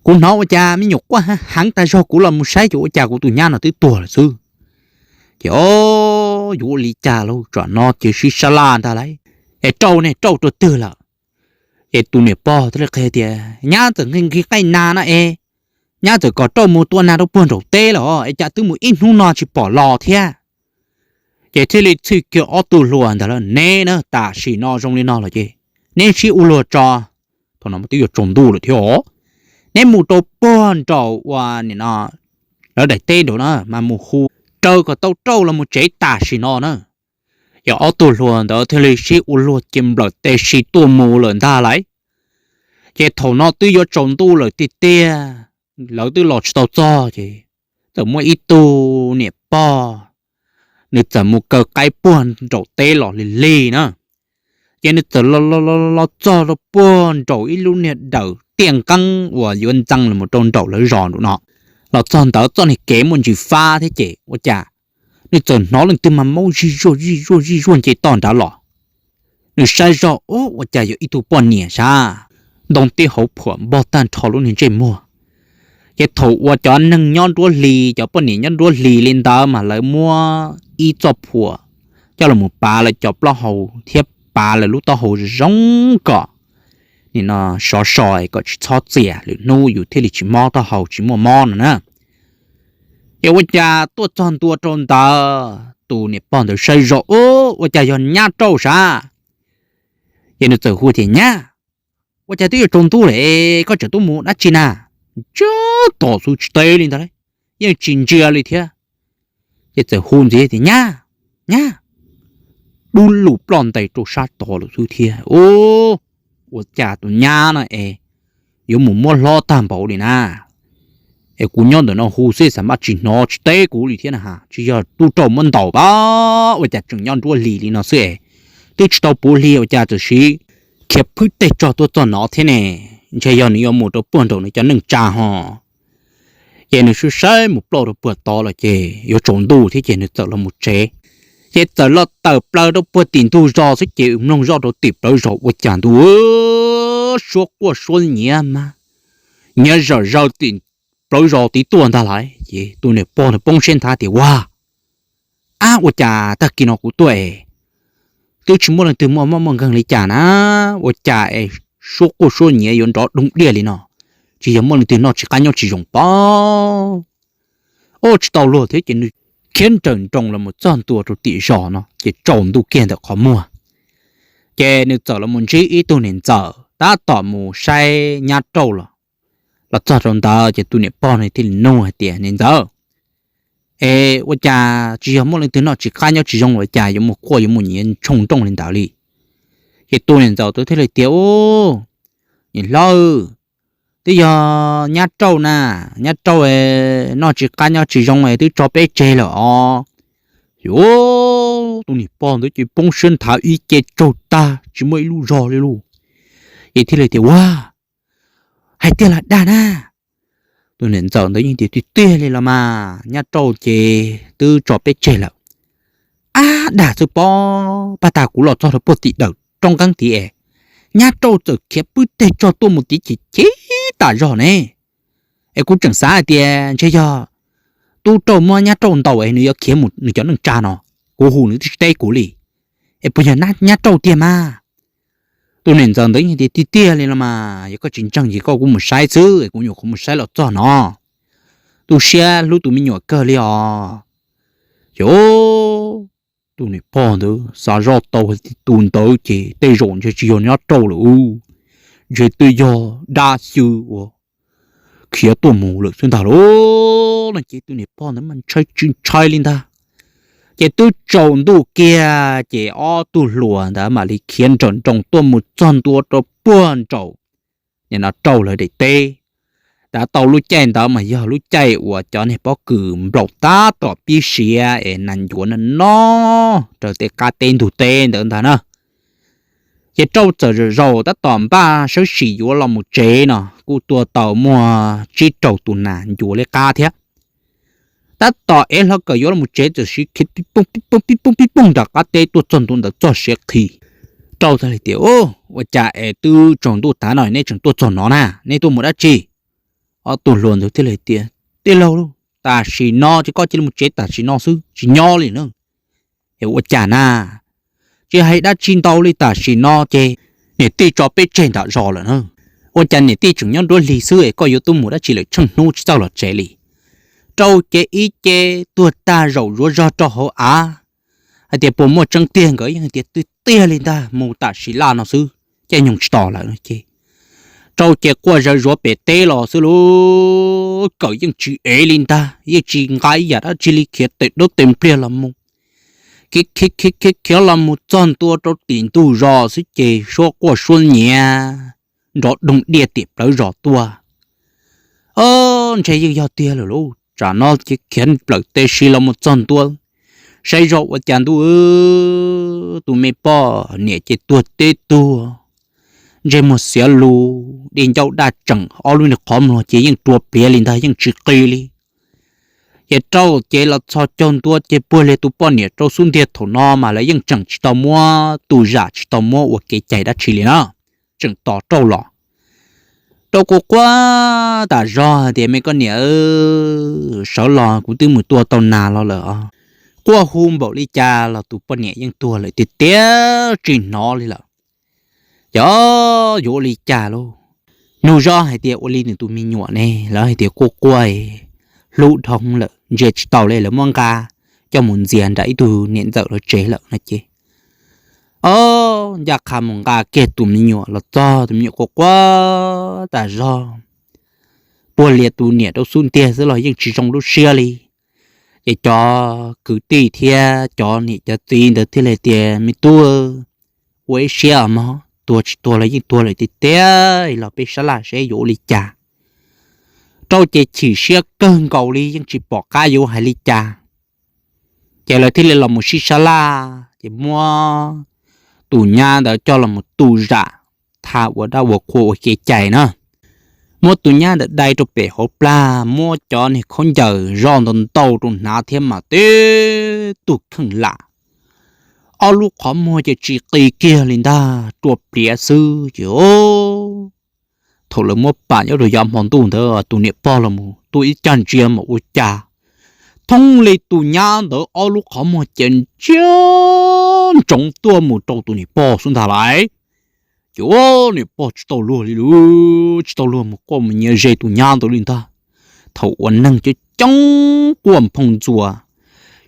Kuv hnov ua cas me nyuam quaj heev heev tas zog kuv los mus saib ces ua cas kuv tus nyab no twb tuag lawm xwb. Ces o, yuav ua li cas lauj, tsam no ces sib sab laj ntag lauj, es rauj ne rauj rau twg lawm. Ces tus niam pog thiaj li qhia tias nyab txawm nqhis nqhis qaij na no es, nyab txawm kom rauj mus tua nas rau puag nraum teb lawm es cas twb mus ib hnub no tsis pom los thiab. Ces thiaj li txhij kiag ob tug hluas ntawd lawm, neb na tam sim no zoo li no lawm ces neb sib ua luag tso, thaum no twb yuav tsaus ntuj lawm thiab os, neb mus rau puag nraum ua nim no lawv daim teb nraud na mas mus hu raws kom tau rauj los mus tsev tam sim no na. Yog ob tug hluas ntawd thiaj li sib ua luag ces nplawm tes si tuaj mus lawm ntag lauj. Ces thaum no twb yuav tsaus ntuj lawm tiag tiag, lawv twb los tsis tau txog ces txawm muaj ib tug niam pog, nws txawm mus kaw qaib puag nraum teb los lig lig na. Ces nws txawm los los los txog rau puag nraum ib lub niag dawm tiaj nqeeb uas yuav ntxeev los rau nraum lawv zos nraum no. Los txog ntawd txoj niag kev muaj ntsis fab thiab ces ua cas nws txawm hnov leej twg mas maub zij zuaj zij zuaj zij zuaj nce toj nrad los. Nws saib zog ub ua cas yog ib tug poj niam sab, ntoo tib hauv phuam npog tag nrho lub niag ntsej muag. Ces thaum uas cov neeg nyob nruab hlis, cov poj niam nyob nruab hlis li ntawd mas lawv muab ib txoj phuam coj los pav lawv cov plaub hau thiab pav lawv lub taub hau zoo kom nim no sov so kom tsis txhob txias, lwm hnub yus thiaj li tsis mob taub hau tsis muaj mob no na. Ces ua cas tuaj txog ntua rau ntawd tus niam pog ntawd saib zog ub ua cas yog nyab rauj sab. Ces nws txawm hu tias nyab, ua cas twb yuav tsaus ntuj lawm koj tseem tuaj mus dab tsi na? Tsab tom xwb tsis teb li ntag, yeej tsis ntsia li thiab. Ces txawm hu ntxiv tias nyab, nyab, dub lus ploj ntais rau sab tod lawm xwb thiab. Ua cas tus nyab no es yuav mus muab hlob tag npaum li na. Es kuv nyob ntawm no hu xwb xav mas tsis hnov tsis teb kuv li thiab na, tsis yog tub rauj muab ntaus pab ua cas tseem nyob nruab hlis li no xwb es. Twb tsis tau puv hli ua cas txawm siv khiav phwb teg tsog tuaj txog no thiab ne, ntshe yog nws yuav mus rau puag nraum nws cov neej tsa ho. Ces nws saib saib mus ploj rau puag tod lawm ces yuav tsaus ntuj thiab ces nws txawm los mus tsev. Ces txawm los tawm plaws rau puag tim ntug zos xwb ces mloog zoj rau tim plawv zos ua cas ntuj suab quaj suab nyiav mas nyiav zawm zaws tim plawv zos tid tuaj ntag lauj. Ces tus niam pog nws poob siab nthav tias ua, ab ua cas tag kis no kuv tuaj es twb tsis muaj leej twg muaj mob muaj nkeeg li cas na, ua cas es suab quaj suab nyiav yuav nrov doog diaj li no, tsis yog muaj leej twg noj tsis qab nyob tsis zoo pab. Ua tsis tau luag thiab ces nws khiav nrawm nroos los mus txog ntua rau tim zos no ces tsaus ntuj kiag ntawm qhov muag. Ces nws txawm los mus ntsib ib tug niam ntxawm tab tom mus saib nyab rauj los. Los txog rau ntawd ces tus niam pog no thiaj li nug hais tias niam ntxawm, es ua cas tsis yog muaj leej twg noj tsis qab nyob tsis zoo ua cas yuav mus quaj yuav mus nyiav ntshoo nrooj li ntawd li? Ces tus niam ntxawm ntawd thiaj li tias u, niam hlob, twb yog nyab rauj na, nyab rauj noj tsis qab nyob tsis zoo twb tso peb tseg lawm os. Yuav Tus niam pog ntawd ces poob siab nthav ib ce tsaug tag tsis muaj ib lub zog li lauj. Ces thiaj li tias, Ua, hais tiag los dag na? Tus niam ntxawm ntawd yeej tias, Tiag tiag li los mas, nyab rauj ces twb tso peb tseg lawm. Ab, dag xwb pob, pab tag kuv los txog rau puag tim dawm roob nqeeb tid es nyab rauj txawm khiav pw teg tsog tuaj mus tiv chim chim tas zog ne. Es kuv tseem xav hais tias ntshe yog tub rauj muab nyab rauj ntaus es nws yuav khiav mus nws cov neej tsa no, kuv hu nws twb tsis teb kuv li. Es puas yog nyab rauj tiag mas? Tus niam ntxawm ntawd yeej tias, Tiag tiag li los mas, yog koj tsis ntseeg ces koj kuj mus saib xwb, kuv nyuam qhuav mus saib los txog no. Tu siab hlub tus me nyuam kawg li os. Ces tus niam pog ntawd xav zoj tau hais tias tus ntawd ces tej zaum ntshe tsis yog nyab rauj lawm, ntshe twb yog dab xyw uas khiav tuaj mus lawm xwb ntag lauj. No ces tus niam pog ntawd mas ntshai tsis ntshai li ntag. Ces twb tsaus ntuj kiag ces ob tug hluas ntawd mam li khiav nrawm nroos tuaj mus txog ntua rau puag nraum nim no rauj lawv daim teb. Tab tau lub caij ntawd mas yog lub caij uas cov niag pob kws nplaum tab tom pib siav es nas ncuav no no rau tej qab teb ntug teb ntawd ntag na. Ces rauj txawm zaum zaum tab tom npaj sawb sim yuav los mus tsev no kuj tua tau muaj tsib rau tus nas ncuav li qab thiab. Tab tom ev hlo kawm yuav los mus tsev txawm siv khiav pib pooj pib pooj pib pooj pib pooj nram qab teb tuaj txog ntua ntawd txog siav qhi. Rauj thiaj li tias, Ua cas es twb tsaus ntuj tav no nej tseem tuaj txog no na, nej tuaj mus dab tsi? Ob tug hluas ntawd thiaj li tias, Tij laug, tam sim no ces koj cia li mus tsev tam sim no xwb tsis nyob li na. Es ua cas na, tsis hais dab tsi ntau li, tam sim no ces niam tij tso peb tseg nram zos lawm na. Ua cas niam tij tseem nyob nruab hlis xwb es koj yuav tuaj mus dab tsi lawm, tsheej hnub tsis txawj los tsev li. Rauj ces ib ce tuag tag zaum zuav zog rau hauv av hais tias, Puas muaj tseeb tiag? Nkawd yeej hais tias, Tiag tiag li ntag, mus tam sim laj no xwb, caij nyoog tsis tos lawm no ces rauj ces quaj zawv zuav pem teb los xwb lauj. Kawm yeej tsis ev li ntag, yeej tsis nqa ib yam dab tsi li, khiav tes dub tes npliag los mus. Khiav khiav khiav khiav los mus txog ntua rau tim ntug zos xwb ces suab quaj suab nyiav nrov doog diaj tim plawv zos tuaj. Ob, ntshe yeej yog tiag lawm lauj, tsam no ces khiav plaws teb si los mus txog ntua, saib zoj ua cas ntuj, tus me poj niam ces tuag teb tuag, ntsej muag xiav lus, dej ncauj daj tseem, ob lub niag qhov muag ces yeej rua pliav li ntag, yeej tsis qi li. Ces rauj ces los txhos caug ntua ces puag liag tus poj niam rau xub ntiag thaum no mas lawv yeej tseem tsis tau muab tu zam, tsis tau muab ua kev cai dab tsi li na, tseem tos rauj los. Rauj quaj quaj tas zog hais tias, Me koj niam, sawv los, kuv twb mus tua tau nas los lawm. Quaj hu npaum li cas los tus poj niam yeej tuag lawm tiag tiag tsis hnov li lawm. Yog yuav ua li cas lauj? Nug zoj hais tias ua li nws tus me nyuam ne, lawv hais tias quaj quaj hlub dhau lawm, ntsia tsis tau li, lawv muab nqa coj mus ntxias nram ib tug niam ntxawm lawv tsev lawm no ces, ob, ncaj qha mus nqa kiag tus me nyuam los txog, tus me nyuam quaj quaj tas zog, puag liag tus niam rau xub ntiag xwb los yeej tsis zoo lub siab li. Ces cov kwv tij thiab cov niam cov txiv ntawd thiaj li tias, Me tub, ua ib siab mog, tuag tsis tuag los yeej tuag lawm tiag tiag los peb sab laj seb yuav ua li cas. Rauj ces chim siab kawg nkaus li, yeej tsis pom qab yuav hais li cas. Ces lawv thiaj li los mus sib sab laj ces muab tus nyab ntawd coj los mus tu zam, tha ua dab ua qhua ua kev cai na. Muab tus nyab ntawd dai rau pem hauv plag, muab cov niag khaub ncaws zoj ntau ntau rau hnav thiab mas tib tug kheej lam, ob lub qhov muag ces tsis qi kiag li ntag, rua pliav xwb ces thaum lawv muab pam nyob rau yav hmo ntuj ntawd tus niam pog los mus tuaj ib cag ntsia mas ua cas thoob li tus nyab ntawd ob lub qhov muag ces ntsia ntsoov tuaj mus rau tus niam pog xwb ntag lauj. Ces niam pog tsis tau luag li lauj, tsis tau luag mus quaj mus nyiav ze tus nyab ntawd li ntag. Thaum uas neeg coob coob quaj nphoo ntxuas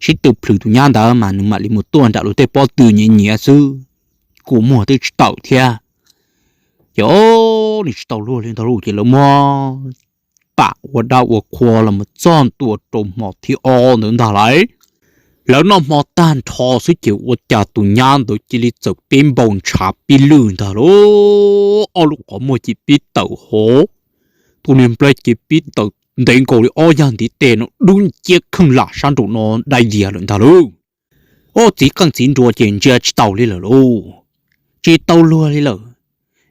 sib tw plhws tus nyab ntawd mas nws mam li mus tuaj nram lub tej pob tw nyiav nyiav xwb, kua muag twb tsis tawm thiab. Ces nws tsis tau luag li ntag lauj, ces lawv muab pam ua dab ua qhua los mus txog ntua rau hmo thib ob ntawd ntag lauj. Lawv noj hmo tag nrho xwb ces ua cas tus nyab ntawd cia li txawm pib npau ntshav pib lwj ntag lauj, ob lub qhov muag ces pib tawm hauv, tus niag nplej ces pib tawm ntev nkaus li ob yag ntiv tes no dub nciab kheej lam sab nraum no dai dias lawm ntag lauj. Ob txiv qeej txiv nruas ces ntsia tsis tau li lawm lauj, tsis tau luag li lawm.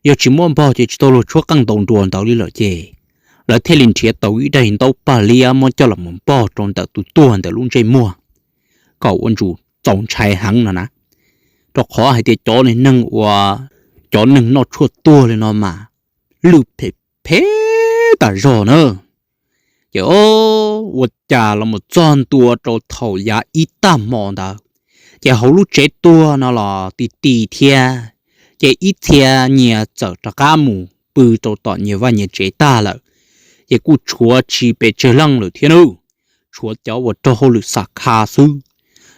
Yog tsis muab npog ces tsis tau luag tshuab qeej ntaus nruas ntawd li lawm ces lawv thiaj li nrhiav tau ib daim ntaub paj liab muab coj los mus npog rau ntawm tus tuag ntawd lub ntsej muag kom ua ntsuj txaus ntshai heev no na. Rau qhov hais tias cov neeg ua, cov neeg noj tshuaj tuag li no mas lwj phem phem tas zog na. Ces ua cas los mus txog ntua rau thaum yav ib tag hmo ntawd, ces hauv lub tsev tuag no los ti ti thiab, ces ib txhia nyias txawm rov qab mus pw rau tom nyias vaj nyias tsev tag lawm, ces kuj tshuav tsis pes tsawg leej lawm thiab nawb. Tshuav cov uas raug hauj lwm xa kha xwb,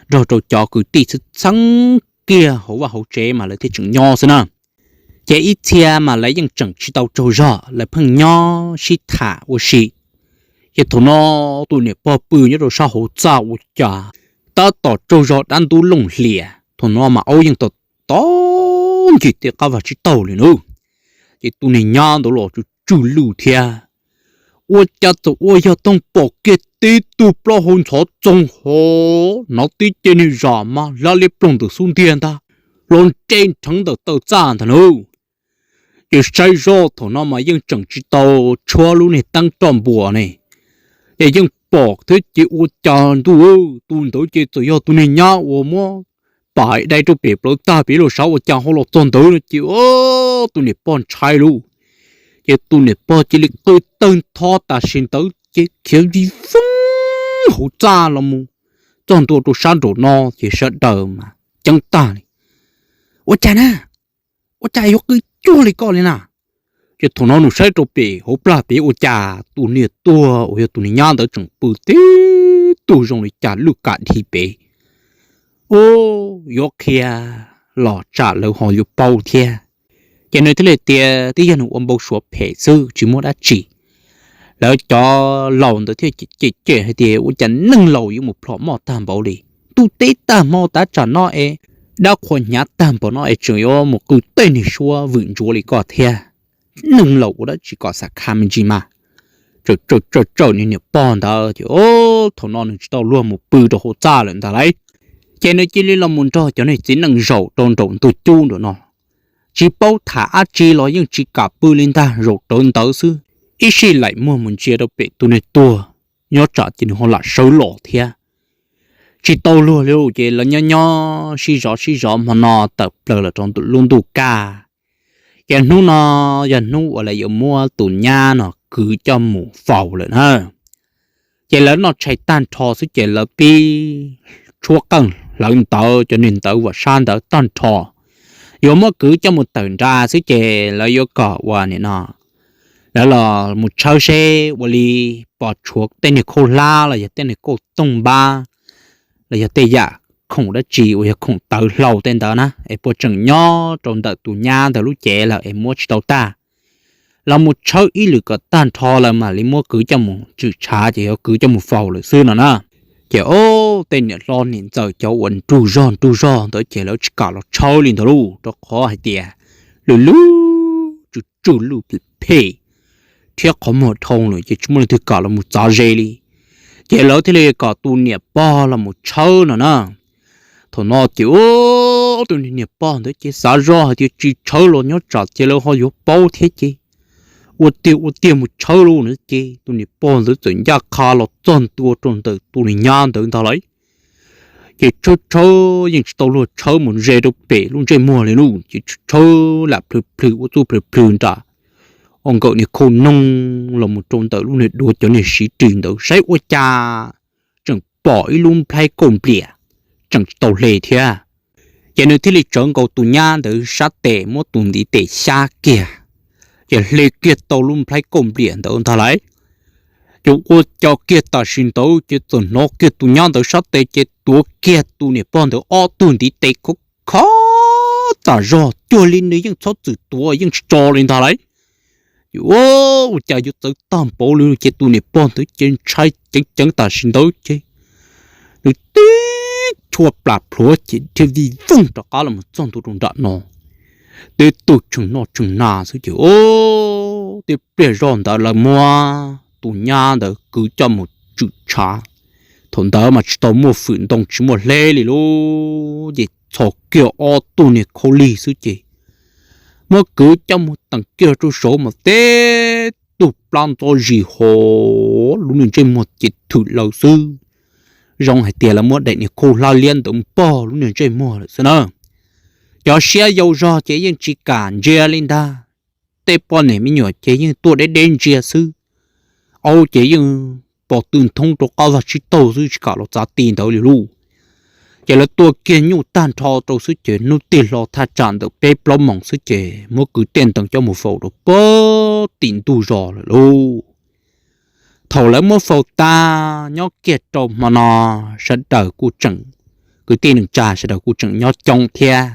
nrog rau cov kwv tij txheeb kiag hauv vaj hauv tsev mas lawv thiaj tseem nyob xwb na. Ces ib txhia mas lawv yeej tseem tsis tau tsaug zog, lawv pheej nyob sib tham ua si. Ces thaum no tus niam pog pw nyob rau sab hauv txaj ua cas tab tom tsaug zog dab ntub looj hlias, thaum no mas aub yeej tom tom ncig tej qab vag tsib taug li nawb. Ces tus niag nyab ntawd los tsw tsw lwj thiab, ua cas txawm ua yog toog pom kiag tib tug plaub hau ntxhov txoog hov, hnov tib ce niag zam mab hlab liab ploog ntawm xub ntiag ntag, los nres nrheev ntawm taw txaj ntag nawb. Ces saib zoj thaum no mas yeej tseem tsis tau tshuab lub niag teeb roj npua ne, ces yeej pom thiab ces ua cas ntuj, tus ntawd ces txawm yog tus niag nyab uas muab pam dai rau pem plawv tag pem los sav ua cas ho los txog ntawd no ces tus niam pog ntshai lauj. Ces tus niam pog cia li qw tawg ntho tam sim ntawd ces khiav vij voog hauv txaj los mus txog ntua rau sab nraum no ces sawv daws mas ceeb tag li, ua cas na, ua cas yuav qw cuag li koj li na? Ces thaum no nws saib rau pem hauv plag pem ua cas tus niag tuag uas yog tus niag nyab ntawd tseem pw tib tug zoo li cas lwj kam dhi pem. Ub, yuav qhia los tsam lawv ho yuav paub thiab. Ces nws thiaj li tias twb yog nws ua npau suav phem xwb tsis muaj dab tsi. Lawv cov laus ntawd thiaj cem cem hais tias ua cas neeg laus yuav mus plhom moj tag npaum li, ntuj teb tag hmo tav tsam no es, dab qhuas hnyav tag npaum no es tseem yuav mus qw tej niag suab vwm ntsuav li koj thiab. Neeg laus ua dab tsi kom xav kha me ntsis mas. Tsawm tsawm tsawm niag niam pog ntawd ces thaum no nws tsis tau luag mus pw rau hauv txaj lawm ntag lauj. Ces nws cia li los mus nrog cov niag txiv neej zaum rau nraum ntug cub nraum no, tsis paub tham dab tsi los yeej tsis kam pw li ntag, zaum rawv ntawd xwb. Ib sij laim muag mus ntsia rau pem tus niag tuag, nyob tsam ces nws ho lam sawv los thiab. Tsis tau luag li ces lawv nyob nyob sib zov sib zov hmo no tawm plaws los rau lub ntuj kaj. Ces hnub no yog hnub uas lawv yuav muab tus nyab no kwv coj mus faus lawm na. Ces lawv noj tshais tag nrho xwb ces lawv pib tshuab qeej hlawv ntawv cov niag ntawv vam sab ntawd tag nrho, yuav muab kwv coj mus tawm nra xwb ces lawv yuav kom ua nim no, lawv los mus tshawb seb ua li pos tshuav tej niag khauj hlab los yog tej niag kauj tooj npab los yog tej yam khoom dab tsi uas yog khoom tawv hlau tej ntawd na es puas tseem nyob rau ntawm tus nyab ntawd lub cev lawm es muab tsis tau tag. Los mus tshawb ib lwm kom tag nrho lawm mam li muab kwv coj mus tshwm tshav ces yuav kwv coj mus faus lawm xwb no na. Ces ob tej niam hlob niam ntxawm cov uas nrug zog nrug zog ntawd ces lawv tsis kam los tshawb li ntawd lauj, rau qhov hais tias lwj lwj tsw tsw lwj phem phem thiab qhov muag dhau lawm ces tsis muaj leej twg kam los mus txav ze li. Ces lawv thiaj li kom tus niam pog los mus tshawb no na. Thaum no ces tus niam pog ntawd ces xav zoj hais tias tsis tshawb los nyob tsam ces lawv ho yuav paub thiab ces ua tiag ua tiag mus tshawb lauj no ces tus niam pog ntawd txawm ncaj qha los txog ntua rau ntawm tus niag nyab ntawd ntag lauj. Ces tshawb tshawb yeej tsis tau luag tshawb mus ze rau pem lub ntsej muag li lauj, ces tshawb lam plhws plhws ua txuj plhws plhws nram ua nkawm niag khauj noog los mus rau ntawm lub niag duav cov niag siv ris ntawd saib ua cas tseem pom ib lub nplhaib kauj npliam tseem tsis tau hle thiab. Ces nws thiaj li tsawv nkaus tus nyab ntawd sab tes muab tus ntiv tes xyab kiag, ces hle kiag tau lub nplhaib kauj npliam ntawd ntag lauj. Ces ua cas kiag tam sim ntawd ces txawm hnov kiag tus nyab ntawd sab tes ces tuav kiag tus niam pog ntawd ob tug ntiv tes khov khov tas zog cuag li nws yeej txhob txwm tuav yeej tsis tso li ntag lauj. Ces ua cas yuav txawv tag npaum li ces tus niam pog ntawd ces ntshai ceev ceev tam sim ntawd ces nws tib tshua plam plhuav ces dhia vij voog rov qab los txog ntua rau nram no, tib tug tshee noj tshee na xwb ces ua tib pliag zoj ntawd lawv muab tus nyab ntawd kwv coj mus tshwm tshav, Thaum ntawd mas tsis tau muaj fwm ntoo tsis muaj hleb li lauj, ces txhos kiag ob tug niag khaub lig xwb ces muab kwv coj mus teem kiag rau saud mas teb tug plab ntxob zis hov lub niag ntsej muag ces thwm lawm xwb. Zoo hais tias lawv muab daim niag khaub hlab liab ntawd pog lub niag ntsej muag lawm xwb na. Cov siab yau zog ces yeej tsis kam ntsia li ntag. Tej poj niam me nyuam ces yeej tuaj deb deb ntsia xwb. Aub ces yeej pos tw nthoob rau qab vag tsib taug xwb tsis kam los txav ti ntawd li lauj. Ces lawv tuaj kiag nyuj tag nrho rau xwb ces hnub tig hlo thaj tsam ntawm peb plaub moos xwb ces muab kwv tej ntees coj mus faus rau pog tim ntug zos lawm lauj. Thaum lawv muab faus tas nyob kiag rau hmo no, sawv daws kuj tseem, kwv tij neej tsa sawv daws kuj tseem nyob coob thiab.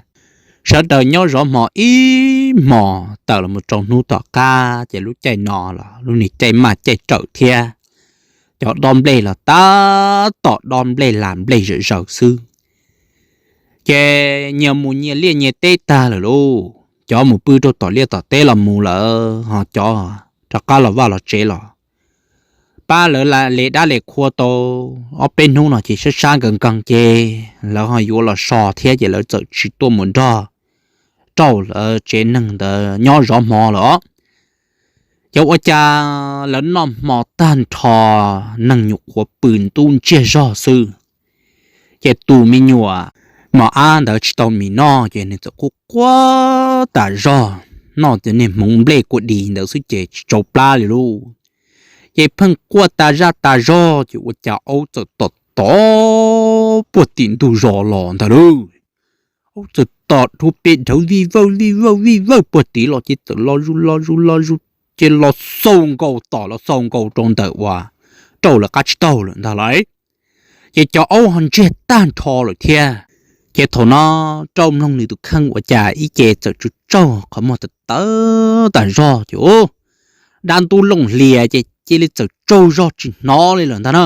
Sawv daws nyob zov hmo ib hmos tawm los mus rau hnub tom qab ces lub caij no los lub niag caij maj caij rawm thiab. Cov dob nplej los tab tom dob nplej las nplej zawm zaws xwb. Ces nyias mus nyias liaj nyias teb tag lawm lauj, cov mus pw rau tom liaj tom teb los mus lawm ho cov rov qab los vaj los tsev los. Pab lawv le dab le qhua tau ob peb hnub no ces sab sab nkees nkees ces lawv ho yuav los so thiab ces lawv txawm tsis tuaj mus nrog rau lawv tsev neeg ntawd nyob zov hmo lawm os. Ces ua cas lawv noj hmo tag nrho, neeg nyuam qhuav pw ntub ntsiag zog xwb. Ces tus me nyuam mos ab ntawd tsis tau mis noj ces nws txawm quaj quaj tas zog, noj cov niag hmoov nplej kua dis ntawd xwb ces tsis tsau plab li lauj. Ces pheej quaj tas zaj tas zog ces ua cas aub txawm tom tom puag tim ntug zos los ntag lauj. Aub txawm tom rau pem dhawv vij vawj vij vawj vij vawj puag tid los ces txawm los zus los zus los zus, ces los xau nkaus tom los xau nkaus rau ntawm uas rau lawv qab tsib taug lawm ntag lauj. Ces cov aub ho ntsiag tag nrho lawm thiab. Ces thaum no rau mloog nws tus kheej ua cas ib ce txawm tsaug tsaug qhov muag tawv tawv tas zog ces dab ntub looj hlias ces cia li txawm tsaug zog tsis hnov li lawm ntag na.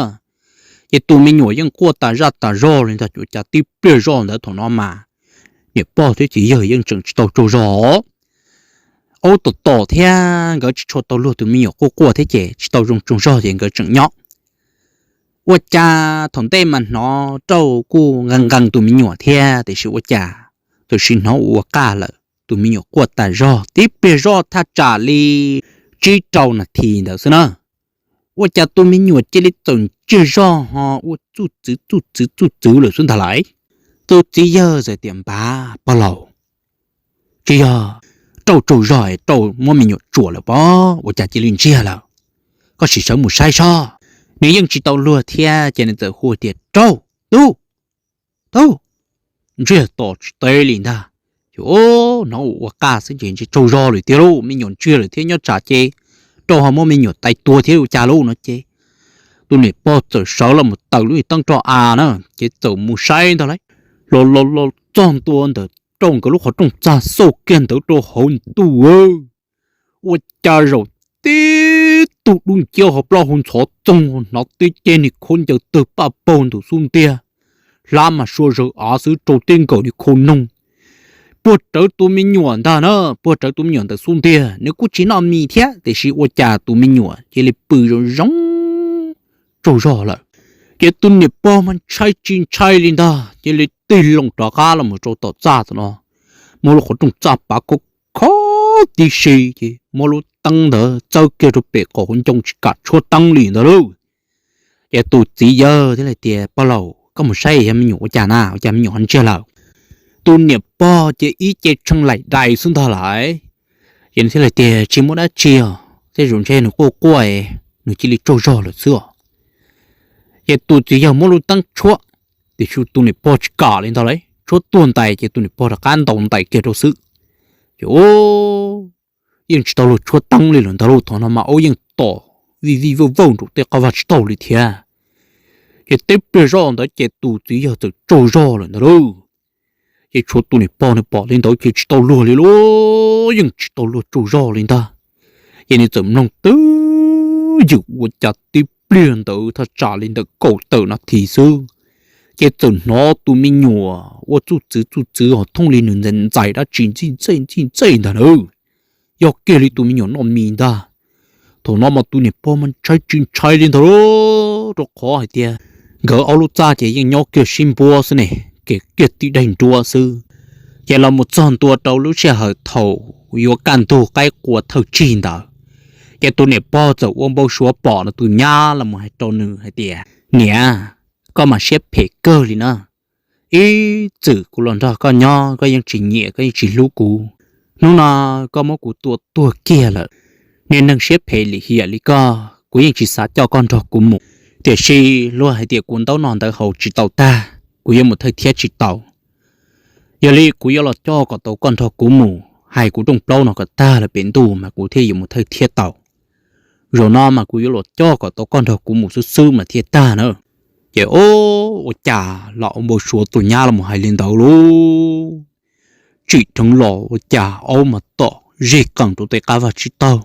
Ces tus me nyuam yeej quaj tas zaj tas zog li ntag, ua cas tib pliag zoj ntawd thaum no mas niam pog thiab txiv yawg yeej tseem tsis tau tsaug zog. Aub tom tom thiab nkawd tsis tshua tau luag, tus me nyuam quaj quaj thiab ces tsis tau zoo tsaug zog ces nkawd tseem nyob. Ua cas thaum ntej mas hnov rau kuj nqee nqee tus me nyuam thiab tiam sis ua cas txawm sim hnov ua qaj lawm, tus me nyuam quaj tas zog tib pliag zoj thaj tsam li tsib rau nas this ntawd xwb na. Ua cas tus me nyuam cia li txawm ntsiag zog ho ua txuj txwv txuj txwv txuj txwv lawm xwb ntag lauj. Tus txiv yawg txawm tias, Npab pog laus, tsis yog rau tsaug zog es rau muab me nyuam tsuam lawm pob, ua cas cia li ntsiag lawm? Koj sim sawv mus saib soj. Nws yeej tsis tau luag thiab ces nws txawm hu tias, Rau, tub, tub, ntsiag to tsis teb li ntag. Ces hnov ua qaj xwb ces tsis tsaug zog lawm tiag lauj, me nyuam ntsiag lawm thiab nyob tsam ces rau ho muab me nyuam tais tua thiab ua cas lauj no ces tus niam pog txawm sawv los mus taws lub teeb roj av na ces txawm mus saib ntag lauj. Los los los txog ntua ntawm rau nkawd lub qhov rooj txag xauj kiag ntawd rau hauv ntuj, ua cas zaum tib tug dub nciab ho plaub hau ntxhov txoog, hnov tib ceg niag khaub ncaws tawg paj paug ntawm xub ntiag, hlab mas sua zawg av xwb rau tib nkaus niag khau noog. Puag rawv tus me nyuam ntag na, puag rawv tus me nyuam ntawm xub ntiag, nws kuj tsis noj mis thiab tiam sis ua cas tus me nyuam cia li pw zoo zoo tsaug zog lawm. Ces tus niam pog mas ntshai tsis ntshai li ntag, cia li tig loo rov qab los mus rau tom txaj no, muab lub qhov rooj txaj pav khob khob tib si ces muab lub teeb ntawd txawb kiag rau pem qaum hauv ncoo tsis kam tshuab teeb li ntag lauj. Ces tus txiv yawg thiaj li tias, Pog laus, koj mus saib yog me nyuam ua cas na, ua cas me nyuam ho ntsiag lawm? Tus niam pog ces ib ce tshee laim dais xwb ntag lauj. Ces nws thiaj li tias, Tsis muaj dab tsi os, tej zaum ntshe nws quaj quaj, nws cia li tsaug zog lawm xwb os. Ces tus txiv yawg muab lub teeb tshuab, tiam sis tus niam pog tsis kam li ntag lauj, tshuab tuag ntais ces tus niam pog rov qab ntaus ntais kiag rau xwb. Ces yeej tsis tau luag tshuab teeb li lawm ntag lauj, thaum no mas aub yeej tom vij vij vawj vawj nraum tej qab vaj tsib taug li thiab. Ces tib pliag zoj ntawd ces tus txiv yawg txawm tsaug zog lawm ntag lauj. Ces tshuav tus niam pog nws pom li ntawd ces tsis tau luag li lauj, yeej tsis tau luag tsaug zog li ntag. Ces nws txawm mloog twb ywm ua cas tib pliag ntawd thaj tsam li ntawm kaum tawm nas this xwb, ces txawm hnov tus me nyuam ua txuj txwv txuj txwv ho thooj li nws ntxais ntxais dab tsi ntxij ntxej ntxij ntxej ntag na. Yog kiag li tus me nyuam noj mis ntag. Thaum no mas tus niam pog mas ntshai tsis ntshai li ntag lauj, rau qhov hais tias Nkawd ob lub txaj ces yeej nyob kiag sib npuab xwb ne, kev kiag tim daim nruab xwb. Ces los mus txog ntua rau lub sij hawm thaum yuav kaj ntug qaib qua thawj tsig ntawd, ces tus niam pog txawm ua npau suav pom no tus nyab los mus hais rau nws hais tias, Niam, koj mas siab phem kawg li na. Ib txwm kuv los nrog koj nyob koj yeej tsis nyiam, koj yeej tsis hlub kuv. Hnub no koj muab kuv tua tuag kiag lawm. Niag neeg siab phem lim hiam li koj, kuv yeej tsis xav coj koj nrog kuv mus. Tiam sis luag hais tias kuv ntaub no ntawv haus tsis tau tag, kuv yuav mus thawj thiab tsis tau. Yog li kuv yuav los coj kom tau koj nrog kuv mus, hais kuv rooj plaub no kom tag lawm pem ntuj mas kuv thiaj yuav mus thawj thiab tau. Zaum no mas kuv yuav los coj kom tau koj nrog kuv mus xwb xwb mas thiaj tag na. Ces ua cas los ua npau suav tus nyab los mus hais li ntawd lauj. Tsim dheev los ua cas aub mas tom zeg qees rau tej qab vaj tsib taug.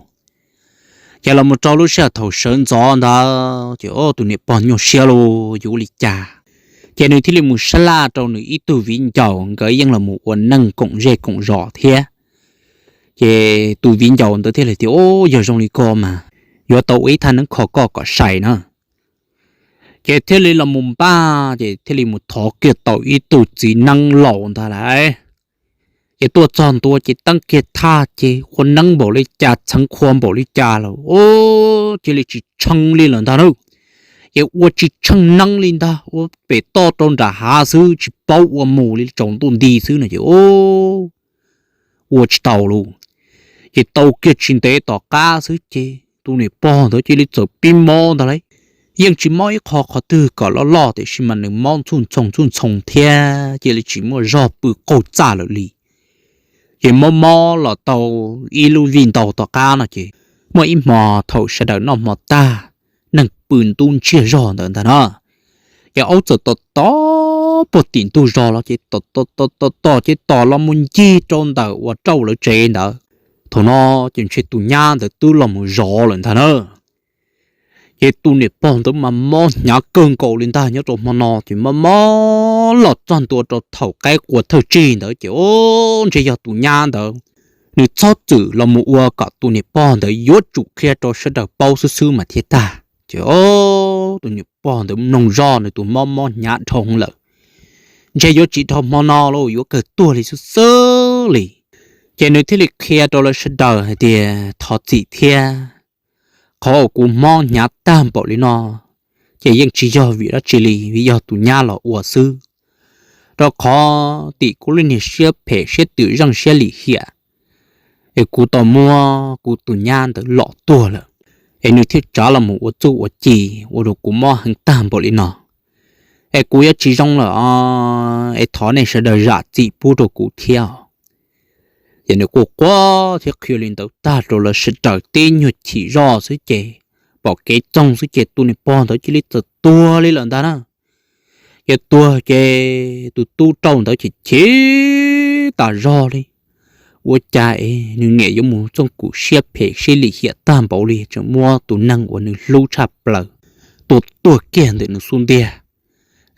Ces los mus rau lub sij hawm thaum sawv ntxov ntawd ces tus niam pog nyuaj siab lauj, yuav ua li cas. Ces nws thiaj li mus sab laj rau nws ib tug viv ncaus, nkawd yeej los mus ua neej koom zej koom zos thiab. Ces tus viv ncaus ntawd thiaj li tias, Yog zoo li ko mas yuav tau ua ib thaj neeb kho koj kom sai na. Ces thiaj li los mus npaj, ces thiaj li mus thov kiag tau ib tug txiv neeb laus ntag lauj. Ces tuaj txog ntua ces teeb kiag thaj ces ua neeb npaum li cas txheev qhua npaum li cas los ua cia li tsis tsheej li lawm ntag na. Ces ua tsis tsheej neeb li ntag, ua pem toj rau nram hav xwb tsis paub ua mus li, tsaus ntuj nti xwb no ces ua tsis tau lauj. Ces tau kiag tsis ntev tom qab xwb ces tus niam pog ntawd cia li txawm pib mob ntag lauj. Yeej tsis mob ib qho qhov twg kom loj loj tiam sis mas nws mob ntxhuj ntxhoo ntxhuj ntxhoo thiab cia li tsis muaj zog pw qaug txaj lawm li. Ces mob mob los tau ib lub vij ntau tom qab no ces muaj ib hmo thaum sawv daws noj hmo tag, neeg pw ntub ntsiag zog ntawd ntag na, ces aub txawm tom tom puag tim ntug zos los ces tom tom tom tom ces tom los mus ncig rau ntawm uas Rauj lawv tsev ntawd. Thaum no ces ntshe tus nyab ntawd twb los mus zov lawm ntag na. Ces tus niam pog ntawd mas mob hnyav kawg nkaus li ntag, nyob rau hmo no ces mob mob los txog ntua rau thaum qaib qua thawj tsig ntawd ces o, ntshe yog tus nyab ntawd nws txhob txwm los mus ua kom tus niam pog ntawd yuav tsum qhia rau sawv daws paub xwb xwb mas thiaj tag. Ces o, tus niam pog ntawd mloog zoj nws tus mob mob hnyav dhau lawm, ntshe yuav tsis dhau hmo no los yuav kawg tuag li xwb xwb li. Ces nws thiaj li qhia rau lawv sawv daws hais tias thov txim thiab, qhov uas kuv mob hnyav tag npaum li no ces yeej tsis yog vim dab tsi li, vim yog tus nyab los ua xwb. Rau qhov tim kuv lub niag siab phem siab twm zeej siab lim hiam es kuv tau muab kuv tus nyab ntawd lom tuag lawm, es nws thiaj tsav los mus ua txuj ua ci ua rau kuv mob heev tag npaum li no. Es kuv yuav tsis zoo lawm os, es thov nej sawv daws zam txim pub rau kuv thiab. Ces nws quaj quaj thiab qhia li ntawd tag rau lawv sawv daws tib nyuag chim zoj xwb ces pom kev txoog xwb ces tus niam pog ntawd cia li txawm tuag li lawm ntag na. Ces tuag ces tus tub Rauj ntawd chim chim tas zog li. Ua cas es nws niam yuav mus txooj kum siab phem siab lim hiam tag npaum li, tseem muab tus neeg uas nws hlub tshaj plaws tua tuag kiag ntawm nws xub ntiag,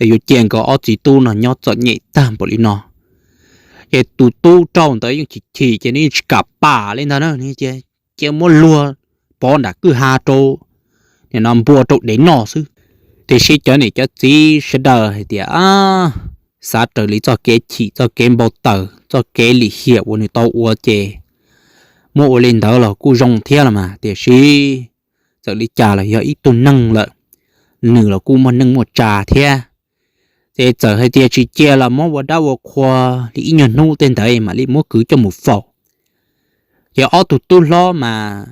es yuav cia nkawd ob txiv tub no nyob txom nyem tag npaum li no. Ces tus tub Rauj ntawd yeej chim chim ces nws yeej tsis kam pam li ntag na, nws cia muab luag pov nram kwj ha rau, nim no npua rau dev noj xwb. Tiam sis cov niam cov txiv sawv daws hais tias xav raws li txoj kev chim txoj kev npau taws txoj kev lim hiam uas nws tau ua ces muab ua li ntawd los kuj zoo thiab los mas, tiam sis txawm li cas los yog ib tug neeg lawm, nws los kuj muaj neej muaj tsa thiab. Ces txawm hais tias tsis cia los muab ua dab ua qhua li ib nyuag hnub tej ntawd mam li muab kwv coj mus faus. Ces ob tug tub hlob mas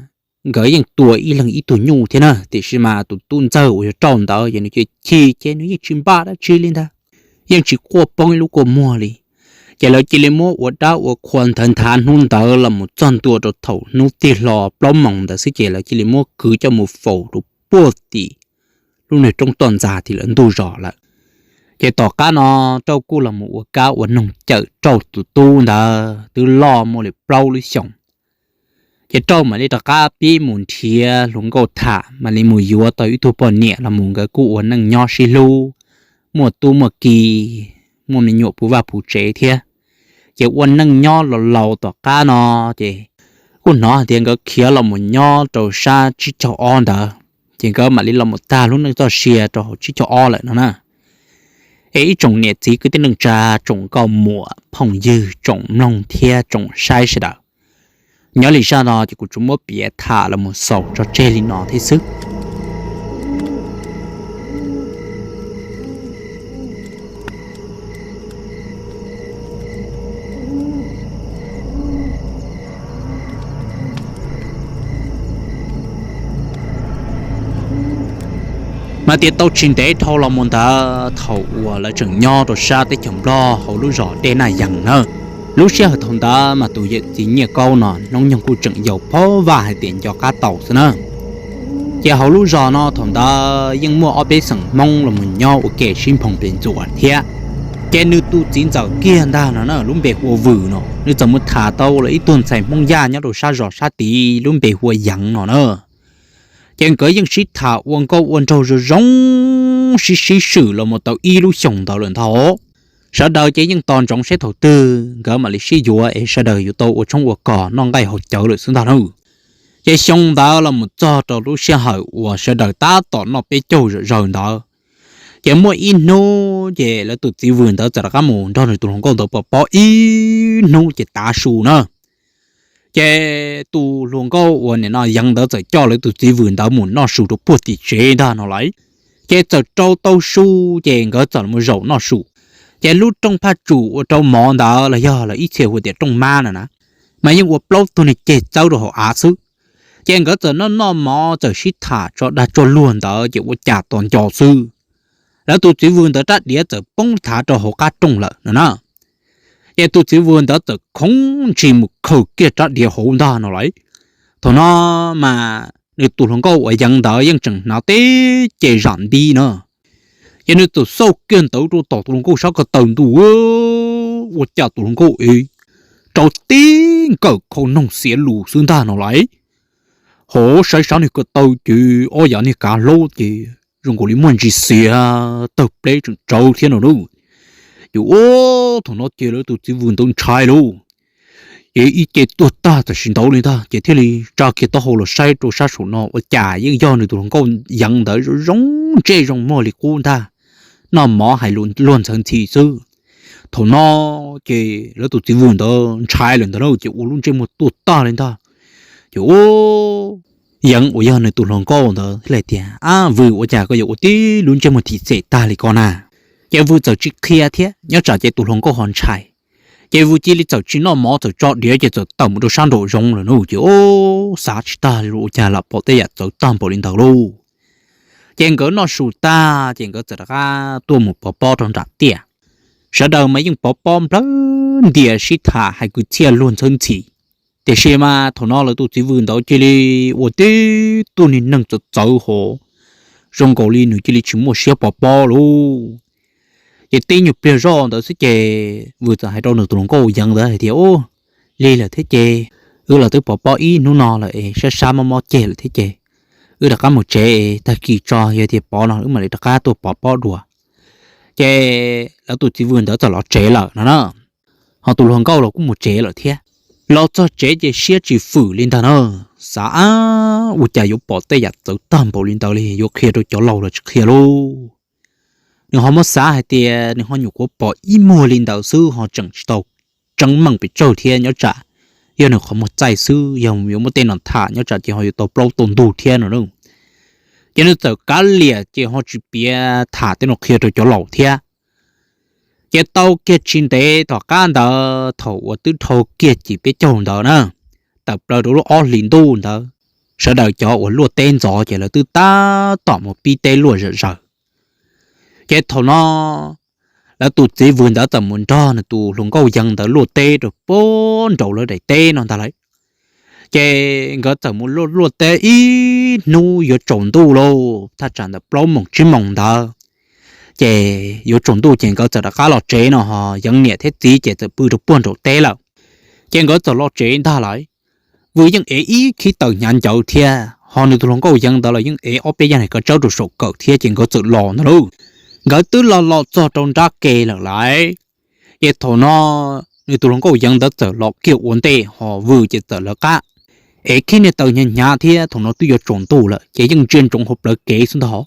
nkawd yeej tua ib leeg ib tug nyuj thiab na, tiam sis mas tus tub ntxawg uas yog Rauj ntawd ces nws cia chim ces nws yeej tsis npaj dab tsi li ntag, yeej tsis quaj poob ib lub kua muag li. Ces lawv cia li muab ua dab ua qhua ntawd nthav hnub ntawd los mus txog ntua rau thaum hnub tig hlo plaub moos ntawd xwb ces lawv cia li muab kwv coj mus faus rau puag tim lub niag roob toj ntxas tim lawv ntug zos lawm. Ces tom qab no Rauj kuj los mus ua kab ua noog cawm Rauj tus tub ntawd twb loj muaj li plaub lub xyoos. Ces Rauj mam li rov qab pib mus nrhiav hluas nkauj tham mam li mus yuav tau ib tug poj niam los mus nkawd kuj ua neej nyob sib hlub, muaj tub muaj ki, muaj me nyuam puv vaj puv tsev thiab. Ces ua neej nyob laus laus tom qab no ces kuj hnov hais tias nkawd khiav los mus nyob rau sab tsib caug ob ntawd. ces nkawd mam li los mus tag lub neej txoj sia rau hauv tsib caug ob lawm no na. Es ib tsoom niam txiv kwv tij neej tsa, tsoom nkauj muam phooj ywg, tsoom mloog thiab tsoom saib sawv daws, nyob li zaj no ces kuv tsuas muab piav tham los mus xaus tso tseg li no thiab xwb. Mas tias tau tsis ntev dhau los mus ntawd, thaum uas lawv tseem nyob rau sab teb chaws Nplog hauv lub zos Dej Naj Yees na, lub sij hawm thaum ntawd mas tus yawm txiv Nyiaj Kaub no hnub nyoog kuj tseem yau phob vaj hais tias nco qab tau xwb na. Ces hauv lub zos no thaum ntawd yeej muaj ob peb xeem Hmoob los mus nyob ua ke sib nphoo pes ntxuas thiab. Ces nws tus txiv ntxawm kiag ntag no na, lub npe hu ua Vwm no, nws txawm mus tham tau los ib tug ntxhais Hmoob Yaj nyob rau sab zos sab tid lub npe hu ua Yeev no na. Ces nkawd yeej sib tham ua nkauj ua nraug zoo zoo, sib sib swm los mus tau ib lub xyoos ntawd lawm ntag. Sawv daws ces yeej tos ntsoov seb thaum twg nkawd mam li sib yuav es sawv daws yuav tau ua tshoob ua kos noj nqaij haus cawv lawm xwb ntag na. Ces xyoo ntawd los mus txog rau lub sij hawm uas sawv daws tab tom noj peb caug zom zaws ntawd, ces muaj ib hnub ces lawv tus txiv Vwm ntawd txawm rov qab mus nrog nws tus hluas nkauj ntawd pov pob ib hnub ces tav su na. Ces tus hluas nkauj uas nim no Yeev ntawd txawm coj lawv tus txiv Vwm ntawd mus noj su rau puag tim tsev ntag no lauj. Ces txawm rau tau su, ces nkawd txawm mus zaum noj su. Ces lub rooj phaj tsum ua rau mov ntawd los yog lawv ib txhia hu tias rooj mab no na, mas yeej ua plaub tug niag ceg txawb rau hauv av xwb. Ces nkawd txawm noj noj mov txawm sib tham tso dag tso luag ntawd ces ua cas tos nco xwb, lawv tus txiv Vwm ntawd rab diav txawm poob thav rau hauv qab rooj lawm no na. Ces tus txiv Vwm ntawd txawm khoov ntshis mus khaws kiag rab diav hauv ntag no lauj. Thaum no mas nws tus hluas nkauj uas Yeev ntawd yeej tseem hnav teb ces zam nti na. Ces nws txawm xauj kiag ntawd rau tom tus hluas nkauj sab ko taw ntuj, ua cas tus hluas nkauj es rau tib nkawm khau noog xiav lus xwb ntag no lauj. Hov, saib sab niag ko taw ces ob yav niag kav hlaub ces zoo nkaus li muaj ntsis xiav tawg pleb tseem tsawv thiab no lauj. Ces ua thaum no ces lawv tus txiv Vwm ntawd ntshai lauj. Ces ib ce tuag tag tam sim ntawd li ntag ces thiaj li tsa kiag taub hau los saib rau sab saum no ua cas yeej yog nws tus hluas nkauj Yeev ntawd zoo zoo ntsej zoo muag li qub ntag, noj mov hais luag ntxhawv ntxhi xwb. Thaum no ces lawv tus txiv Vwm ntawd ntshai lawm ntag na ces ua lub ntsej muag tuag tag li ntag. Ces ua Yeev uas yog nws tus hluas nkauj ntawd thiaj li tias, Ab Vwm, ua cas koj yuav ua tib lub ntsej muag thim xem tag li ko na? Ces Vwm txawm tsis qhia thiab nyob tsam ces tus hluas nkauj ho ntshai. Ces Vwm cia li txawm tsis noj mov, txawm tso diav ces txawm tawm mus rau sab nraum zoov lawm no ces ua xav tsis tag li ua cas lam pom tej yam txawv tag npaum li ntawd lauj. Ces nkawd noj su tag ces nkawd txawm rov qab tuaj mus pov pob rau nram tiaj. Sawv daws mas yeej pov pob nplawg ntias sib tham hais kwv txhiaj luag ntxhawv ntxhi. Tiam sis mas thaum no lawv tus txiv Vwm ntawd cia li ua tib tug niag neeg txawv txawv hos, zoo nkaus li nws cia li tsis muaj siab pov pob lauj. Ces tib nyuag pliag zoj ntawd xwb ces Vwm txawm hais rau nws tus hluas nkauj Yeev ntawd hais tias, Ub, lig lawm thiab ces, wb los twb pov pob ib hnub no lawm es sab sab mob mob ceg lawm thiab ces, wb rov qab mus tsev es tag kis tso yog tias pov no wb mam li rov qab tuaj pov pob dua. Ces lawv tus txiv Vwm ntawd txawm los tsev lawm no na. Ho tus hluas nkauj los kuj mus tsev lawm thiab. Los txog tsev ces siab tsis fwm li ntag na, xav, Ab, ua cas yuav pom tej yam txawv tag npaum li ntawd li, yuav qhia rau cov laus los tsis qhia lauj. Nws ho muab xav hais tias nws ho nyuam qhuav pom ib muag li ntawd xwb ho tseem tsis tau tseeb meej pes tsawg thiab nyob tsam yog nws qhov muag txaij xwb, yog yuav muab tej no tham nyob tsam ces ho yuav tau plaub tau ntug thiab no lauj. Ces nws txawm kav liam ces ho tsis piav tham tej no qhia rau cov laus thiab. Ces tau kiag tsis ntev tom qab ntawd thaum uas twb dhau kiag cim peb caug ntawd na, tawm plaws rau lub ob hlis ntuj ntawd, sawv daws cov uas luaj teb ntxov ces lawv twb tab tom mus pib teb luaj zom zaws. Ces thaum no lawv tus txiv Vwm ntawd txawm mus nrog nws tus hluas nkauj Yeev ntawd luaj teb rau puag nraum lawv daim teb no ntag lauj. Ces nkawd txawm mus luaj luaj teb ib hnub yuav tsaus ntuj lauj, thaj tsam ntawm plaub moos tsib moos ntawd. Ces yuav tsaus ntuj ces nkawd txawm rov qab los tsev no ho Yeev niam thiab txiv ces txawm pw rau puag nraum teb lawm. Ces nkawd txawm los tsev ntag lauj. Vwm yeej ev ib khib taws hnyav ncawv thiab ho nws tus hluas nkauj Yeev ntawd los yeej ev ob peb yaj niag kav tsawb rau saum kawm thiab ces nkawd txawm los ntag lauj. Nkawd twb los los txog rau nrab ke lawm lauj. Ces thaum no nws tus hluas nkauj Yeev ntawd txawm los kiag ua ntej ho Vwm ces txawm lawv qab ev khib niag taws hnyav hnyav thiab thaum no twb yuav tsaus ntuj lawm ces yeej ntsia ntsoov hauv plawv kev xwb ntag.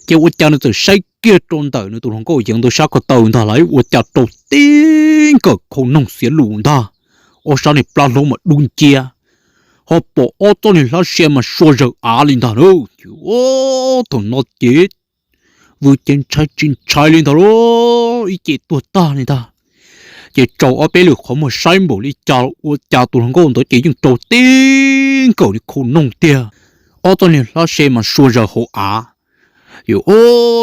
Ces ua cas nws txawm saib kiag rau ntawm nws tus hluas nkauj Yeev ntawd sab ko taw ntag lauj, ua cas rau tib nkawm khau noog xiav lus ntag, ob sab niag plab hlaub mas dub nciab, ho pom ob txoj niag hlab sia mas sua zawg av li ntag lauj. Ces thaum no ces Vwm ces ntshai tsis ntshai li ntag lauj, ib ce tuag tag li ntag. Ces tsaus ob peb lwm qhov muag saib npaum li cas ua cas tus hluas nkauj ntawd ces yeej rau tib nkawm niag khau noog tiag, ob txoj niag hlab sia mas sua zawg hauv av. Ces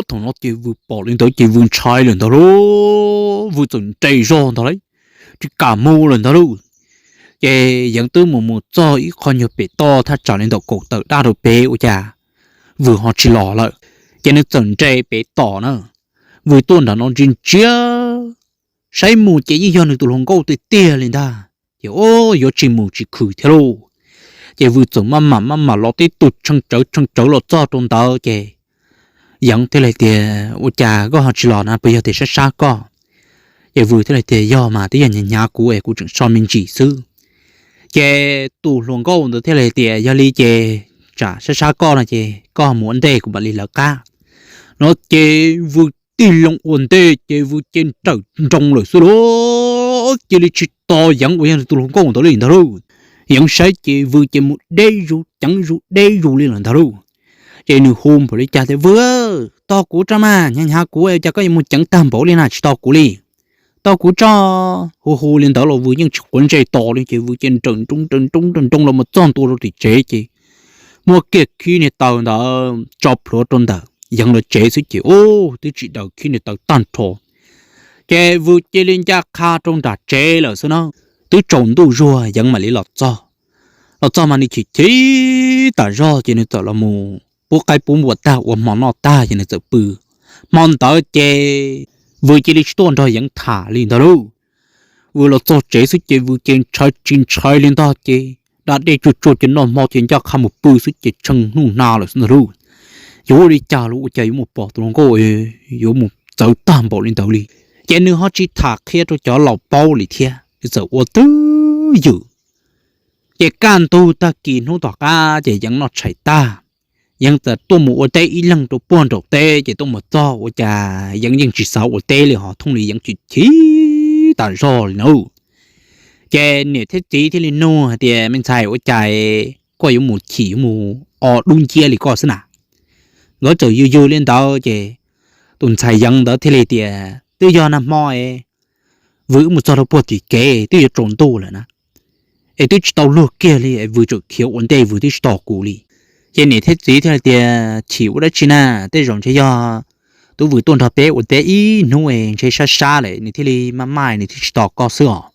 thaum no ces Vwm pom li ntawd ces Vwm ntshai lawm ntag lauj, Vwm txawm nres zog ntag lauj, tsis kam mus lawm ntag lauj. Ces Yeev twb mus mus txog ib qho nyuag pem toj thaj tsam li ntawm kaum tawm daj rau pem ua cas Vwm ho tsis los lawm. Ces nws txawm nres pem tos na, Vwm tuaj nram no ntsia ntsia, saib mus ces yeej yog nws tus hluas nkauj tiag tiag li ntag. Ces o, yuav tsis mus tsis khwm thiab lauj. Ces Vwm txawm maj mam maj mam los tib tug tshee tsawv tshee tsawv los txog rau ntawd ces Yeev thiaj li tias, Ua cas koj ho tsis los na, puas yog tias sab sab koj? Ces Vwm thiaj li tias, Yog mas, twb yog hnyav hnyav kuv es kuv tseem so me ntsis xwb. Ces tus hluas nkauj ntawd thiaj li tias, Yog li ces tsam sab sab koj no ces koj mus ua ntej kuv mam li lawv qab. No ces Vwm tig loo ua ntej ces Vwm ces nrawm nroos lawm xwb lauj, cia li tsis tos Yeev uas yog nws tus hluas nkauj ntawd li ntag lauj. Yeev saib ces Vwm ces mus deb zus ceev zus deb zus li lawm ntag lauj. Ces nws hu npaum li cas tias, Vwm, tos kuv tso mas, hnyav hnyav kuv, cas koj yuav mus ceev tag npaum li na, tsis tos kuv li. Tos kuv tso. Hu hu li ntawd los Vwm yeej tsis quav ntsej tos li ces Vwm ces nrawm nroos nrawm nroos nrawm nroos los mus txog ntua rau tim tsev ces muab kiag khib niag taws ntawd tso plhuav rau ntawm Yeev lawv tsev xwb ces ub, twb tsis daws khib niag taws tag nrho. Ces Vwm cia li ncaj qha rau nram tsev lawm xwb na. Twb tsaus ntuj zuag Yeev mam li los txog. Los txog mas nws chim chim tas zog ces nws txawm los mus pub qaib pub npua tag ua hmo noj tag ces nws txawm pw. Hmo ntawd ces Vwm cia li tsis tuaj nrog Yeev tham li ntag lauj. Vwm los txog tsev xwb ces Vwm ces ntshai tsis ntshai li ntag ces da dej tsuag tsuag ces noj hmo ces ncaj qha mus pw xwb ces tshee hnub nag lawm xwb ntag lauj. Yuav ua li cas los ua cas yuav mus pom tus hluas nkauj yuav mus txawv tag npaum li ntawd li. Ces nws ho tsis tham qhia rau cov laus paub li thiab, nws txawm ua twj ywm. Ces kaj ntug tag kis hnub tom qab ces Yeev noj tshais tag, Yeev txawm tuaj mus ua teb ib leeg rau puag nraum teb ces tuaj mus txog ua cas Yeev yeej tsis xav ua teb li ho thooj li Yeev chim chim tas zog li na. Ces niam thiab txiv thiaj li nug hais tias, Me ntxhais, ua cas koj yuav mus chim yuav mus o dub nciab li koj xwb na? Nkawd txawm yws yws li ntawd ces tus ntxhais Yeev ntawd thiaj li tias, Twb yog nag hmo es Vwm wb mus txog rau puag tim kev twb yuav tsaus ntuj lawm na, es twb tsis tau luag kiag li es Vwm tseem khiav ua ntej Vwm twb tsis tos kuv li. Ces niam thiab txiv thiaj li tias, Chim ua dab tsi na, tej zaum ntshe yog tub Vwm tuaj nrog peb ua teb ib hnub es ntshe sab sab lawm nws thiaj li maj maj nws thiaj tsis tos koj xwb os.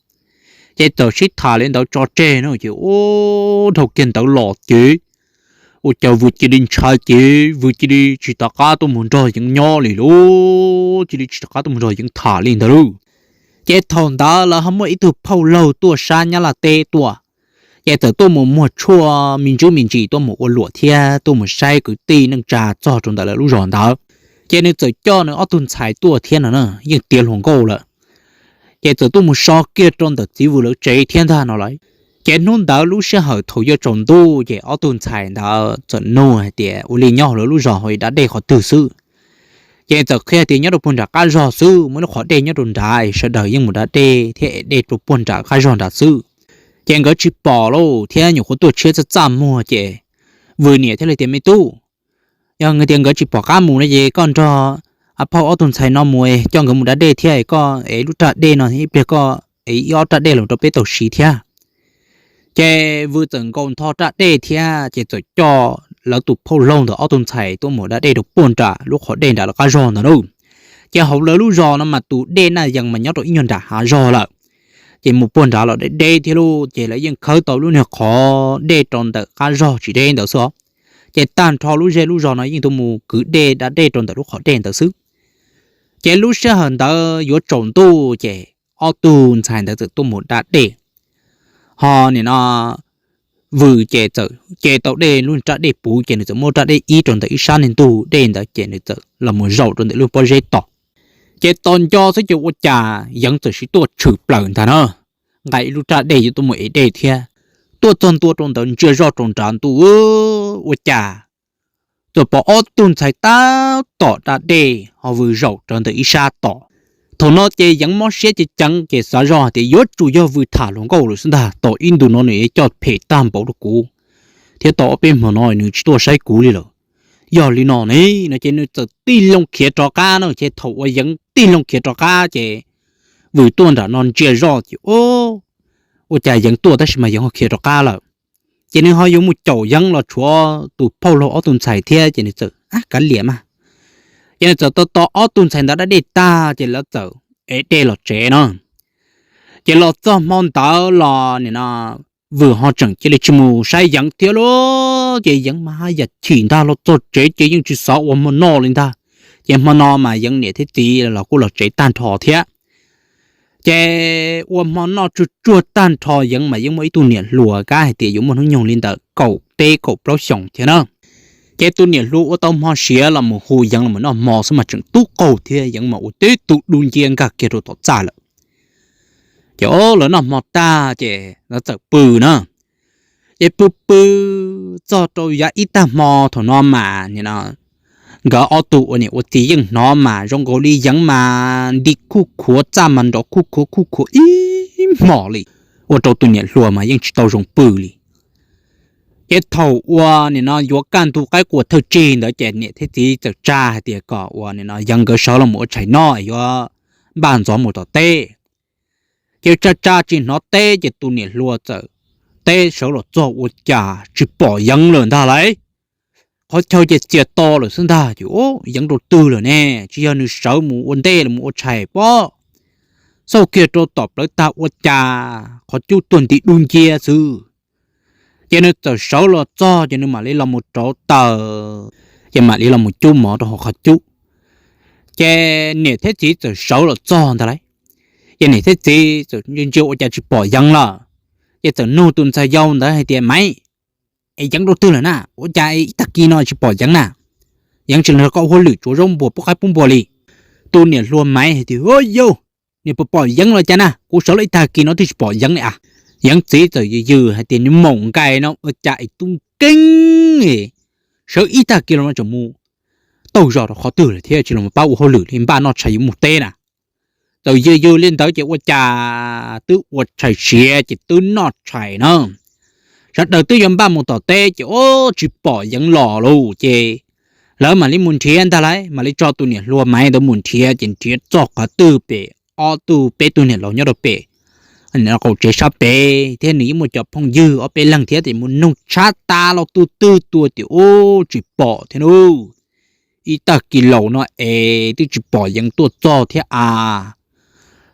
Ces txawm sib tham li ntawd tso tseg no ces ub, dhau kiag ntawd los ces ua cas Vwm cia li ntshai ces Vwm cia li tsis tom qab tuaj mus nrog Yeev nyob li lauj, cia li tsis tom qab tuaj mus nrog Yeev tham li ntawd lauj. Ces thaum ntawd lawv ho muaj ib tug phauj laug tuaj sab Nyab Laj teb tuaj, ces txawm tuaj mus muag tshuaj me ntsuj me ntsis tuaj mus ua luam thiab tuaj mus saib kwv tij neej tsa txog rau ntawm lawv lub zos ntawd. Ces nws txawm coj nws ob tug ntxhais tuaj thiab no na, yeej tiav hluas nkauj lawm. Ces txawm tuaj mus so kiag rau ntawm txiv Vwm lawv tsev thiab ntag no lawm. Ces hnub ntawd lub sij hawm thaum yuav tsaus ntuj ces ob tug ntxhais ntawd txawm nug hais tias ua li nyob hauv lawv lub zos ho ib dav dej qhov twg xwb. Ces txawm qhia tias nyob rau puag nram qab zog xwb, muaj lub qhov dej nyob rau nrad, sawv daws yeej mus da dej thiab ev dej rau puag nram qab zog nrad xwb. Ces nkawd tsis pom lauj thiab nyuam qhuav tuaj tshiab txaj txaj muag ces Vwm niam thiaj li tias, Me tub, yog tias nkawd tsis pom qab mus no ces koj nrog phauj ob tug ntxhais no mus, coj nkawd mus da dej thiab, koj ev lub raj dej no ib pliag koj ev ib ob raj dej los rau peb tau siv thiab. Ces Vwm txawm nkaus ntho raj dej thiab ces txawm coj lawv tus phauj laug ntawm ob tug ntxhais tuaj mus da dej rau puag nram lub qhov dej nram lawv qab zog ntawd lauj. Ces hauv lawv lub zos no mas tus dej Naj Yees mas nyob rau ib nyuag nram hav zog lawm. Ces mus puag nrad los deb deb thiab lauj, ces lawv yeej khawb tau lub niag qhov dej rau ntawm qab zog tsis deb ntawd xwb os. Ces tag nrho lub zej lub zos no yeej tuaj mus kwv dej da dej rau ntawm lub qhov dej ntawd xwb. Ces lub sij hawm ntawd yuav tsaus ntuj ces ob tug ntxhais ntawd txawm tuaj mus da dej. Ho nim no Vwm ces txawm ce tau dej lub raj dej puv ces nws txawm muab raj dej ib rau ntawm ib sab niag ntug dej ntawd ces nws txawm los mus zaum rau ntawm lub pob zeb tos. Ces tos nco xwb ces ua cas Yeev txawm sim tuaj tshwm plaws ntag na, nqa ib lub raj dej yuav tuaj mus ev dej thiab. Tuaj txog ntua rau ntawd ntsia zoj rau nrad ntuj, ua cas txawm pom ob tug ntxhais tab tom da dej ho vwm zaum rawv ntawm ib sab tom. Thaum no ces Yeev mob siab ceev ceev ces xav zoj hais tias yuav tsum yog vwm tham hluas nkauj lawm xwb ntag, tau ib ntu no nws coj phem tag npaum rau kuv, thiab tau ob peb hmo no nws tsis tuaj saib kuv li lawm. Yog li no ne, no ces nws txawm tig loo khiav rov qab no ces thaum uas Yeev tig loo khiav rov qab ces vwm tuaj nram no ntsia zoj ces, ua cas Yeev tuaj tab sis mas Yeev ho khiav rov qab lawm. Ces nws ho yuav mus caum Yeev los tshuav tus phauj laug ob tug ntxhais thiab ces nws txawm kav liam mas. Ces nws txawm tos tos ob tug ntxhais ntawd da dej tag ces lawv txawm ev dej los tsev no. Ces los txog hmo ntawd los nim no vwm ho tseem cia li tsis mus saib Yeev thiab lauj. Ces Yeev mas haj yam chim ntag, los txog tsev ces yeej tsis xav ua hmo noj li ntag. Ces hmo no mas Yeev niam thiab txiv los kuj los tsev tag nrho thiab. Ces ua hmo noj tsuag tsuag tag nrho, Yeev mas yeej muaj ib tug niam hluas kab hais tias yuav muaj hnub nyoog li ntawm kaum peb kaum plaub xyoos thiab na. Ces tus niam hluas ua tau hmo siav los mus hu Yeev los noj hmo xwb mas tseem tub qaug thiab, Yeev mas ua tib tug dub nciab nkag kiag rau tom txaj lawm. Ces lawv noj hmo tag ces lawv txawm pw na. Ces pw pw txog rau yav ib tag hmo thaum no mas nkawd ob tug ua niam ua txiv yeej hnov mas zoo nkaus li Yeev mas nti khuj khuav, txaj mas nrov khuj khuav khuj khuav ib hmos li, ua rau tus niam hluas mas yeej tsis tau zoo pw li. Ces thaum uas nim no yuav kaj ntug qaib qua thawj tsig ntawd ces niam thiab txiv txawm tsa hais tias kom uas nim no Yeev nkawd sawv los mus ua tshais noj, yuav npaj ntxov mus tom teb. Ces tsa tsa tsis hnov teb ces tus niam hluas txawm teb sawv los txog ua cas tsis pom Yeev lawm ntag lauj. Qhov chaw ces txias to lawm xwb ntag, ces Yeev rau twg lawm ne? Tsis yog nws sawv mus ua ntej los mus ua tshais pob? Xauj kiag rau tom plawv tag ua cas qhov cub tuag nti dub nciab xwb. Ces nws txawm sawv los txog ces nws mam li los mus rauv taws, ces mam li los mus cub mov rau hauv qhov cub. Ces niam thiab txiv txawm sawv los txog ntag lauj. Ces niam thiab txiv txawm ntsia ua cas tsis pom Yeev lawm. Ces txawm nug tus ntxhais yau ntawd hais tias, Maiv, es Yeev rau twg lawm na? Ua cas ib tag kis no tsis pom Yeev na? Yeev tsis los nrog koj ua hauj lwm, tsuav zaub npua pub qaib pub npua li. Tus niam hluas Maiv hais tias, Yauj, nws puas pom Yeev los cas na? Kuv sawv los ib tag kis no twb tsis pom Yeev li as. Yeev txiv txawm yws yws hais tias, Nws moom nkaus no ua cas es tub nkeeg, sawv ib tag kis los no tseem mus taug zog rau qhov twg lawm thiab, tsis los pab ua hauj lwm li, npaj noj tshais yuav mus teb na. Txawm yws yws li ntawd ces ua cas twb ua tshais siav ces twb noj tshais na. Sawv daws twb yuav npaj mus tom teb ces ua tsis pom Yeev los lauj. Ces lawv mam li mus nrhiav ntag lauj, mam li tso tus niam hluas Maiv ntawd mus nrhiav ces nrhiav txog qhov twg pem ob tug peb tug niam laus nyob rau pem qaum tsev sab pem thiab nws yeej muaj cov phooj ywg ob peb leeg thiab ces mus nug tshab tas los tus twg tua tias ua tsis pom thiab nub. Ib tag kis laus no es twb tsis pom Yeev tuaj txog thiab as.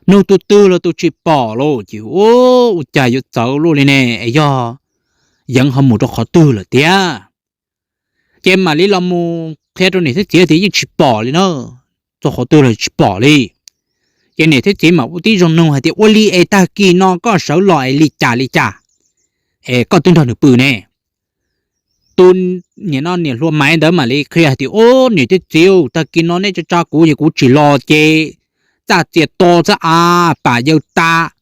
Nug tus twg los tus tsis pom lauj, ces ua cas yuav txawv luaj li ne, es yog Yeev ho mus rau qhov twg lawm tiag. Ces mam li los mus qhia rau niam thiab txiv tias yeej tsis pom li na, txog qhov twg los tsis pom li. Ces niam thiab txiv mam ua tib zoo nug hais tias, Ua li es tag kis no koj sawv los es li cas li cas, es koj twb nrog nws pw ne? Tus niam no niam hluas Maiv ntawd mam li qhia hais tias, Ub, niam thiab txiv, tag kis no neb tsa tsa kuv ces kuv tsis los ces txaj txias to xwb as, pam yawg tas.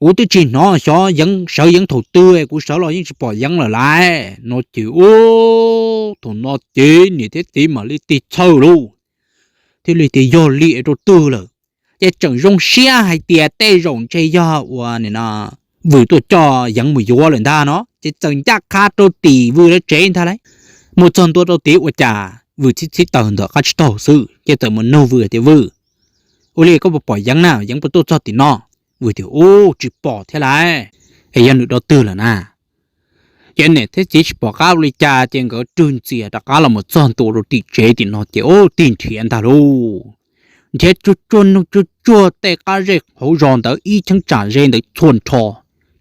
Kuv twb tsis hnov xyov Yeev sawv Yeev thaum twg, kuv sawv los yeej tsis pom Yeev lawm lauj. No ces ub, thaum no ces niam thiab txiv mam li tig txhawj lauj, thiaj li tias yog li es rau twg lawm. Ces tseem zoo siab hais tias tej zaum ntshe yog uas nim no Vwm tuaj coj Yeev mus yuav lawm ntag no, ces txawm ncaj qha rau tim Vwm lawv tsev ntag lauj. Mus txog ntua rau tid ua cas Vwm txhib txhib taws ntawm qab tsib taug xwb, ces txawm mus nug Vwm tias, Vwm, ua li koj puas pom Yeev na? Yeev puas tuaj txog tim no? Vwm tias, Ub, tsis pom thiab lauj, es yog nws rau twg lawm na? Ces niam thiab txiv tsis pom qab ua li cas ces nkawd rwg ntxias rov qab los mus txog ntua rau tim tsev tim no ces ub, tig nrhiav ntag lauj. Nrhiav tsuag tsuag nug tsuag tsuag tej qab zej hauv zos ntawd ib cheeb tsam ze ntawd txhua nrho,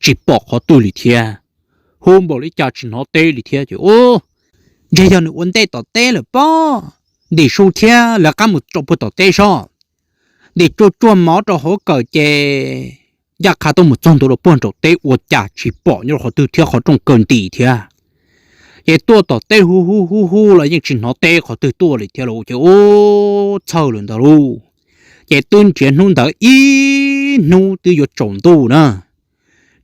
tsis pom qhov twg li thiab. Hu npaum li cas tsis hnov teb li thiab ces ub, ntshe yog nws ua ntej tom teb lawm pob. Ntim su thiab lawv qab mus rau puag tom teb sob. Ntim tsuag tsuag mov rau hauv kawm ces ncaj qha tuaj mus txog ntua rau puag nraum teb ua cas tsis pom nyob rau qhov twg thiab, qhov rooj kaw nti thiab. Ces tuaj tom teb hu hu hu hu los yeej tsis hnov teb qhov twg tuaj li thiab lauj, ces ub, txhawj lawm ntag lauj. Ces twb nrhiav hnub ntawd ib hnub twb yuav tsaus ntuj na.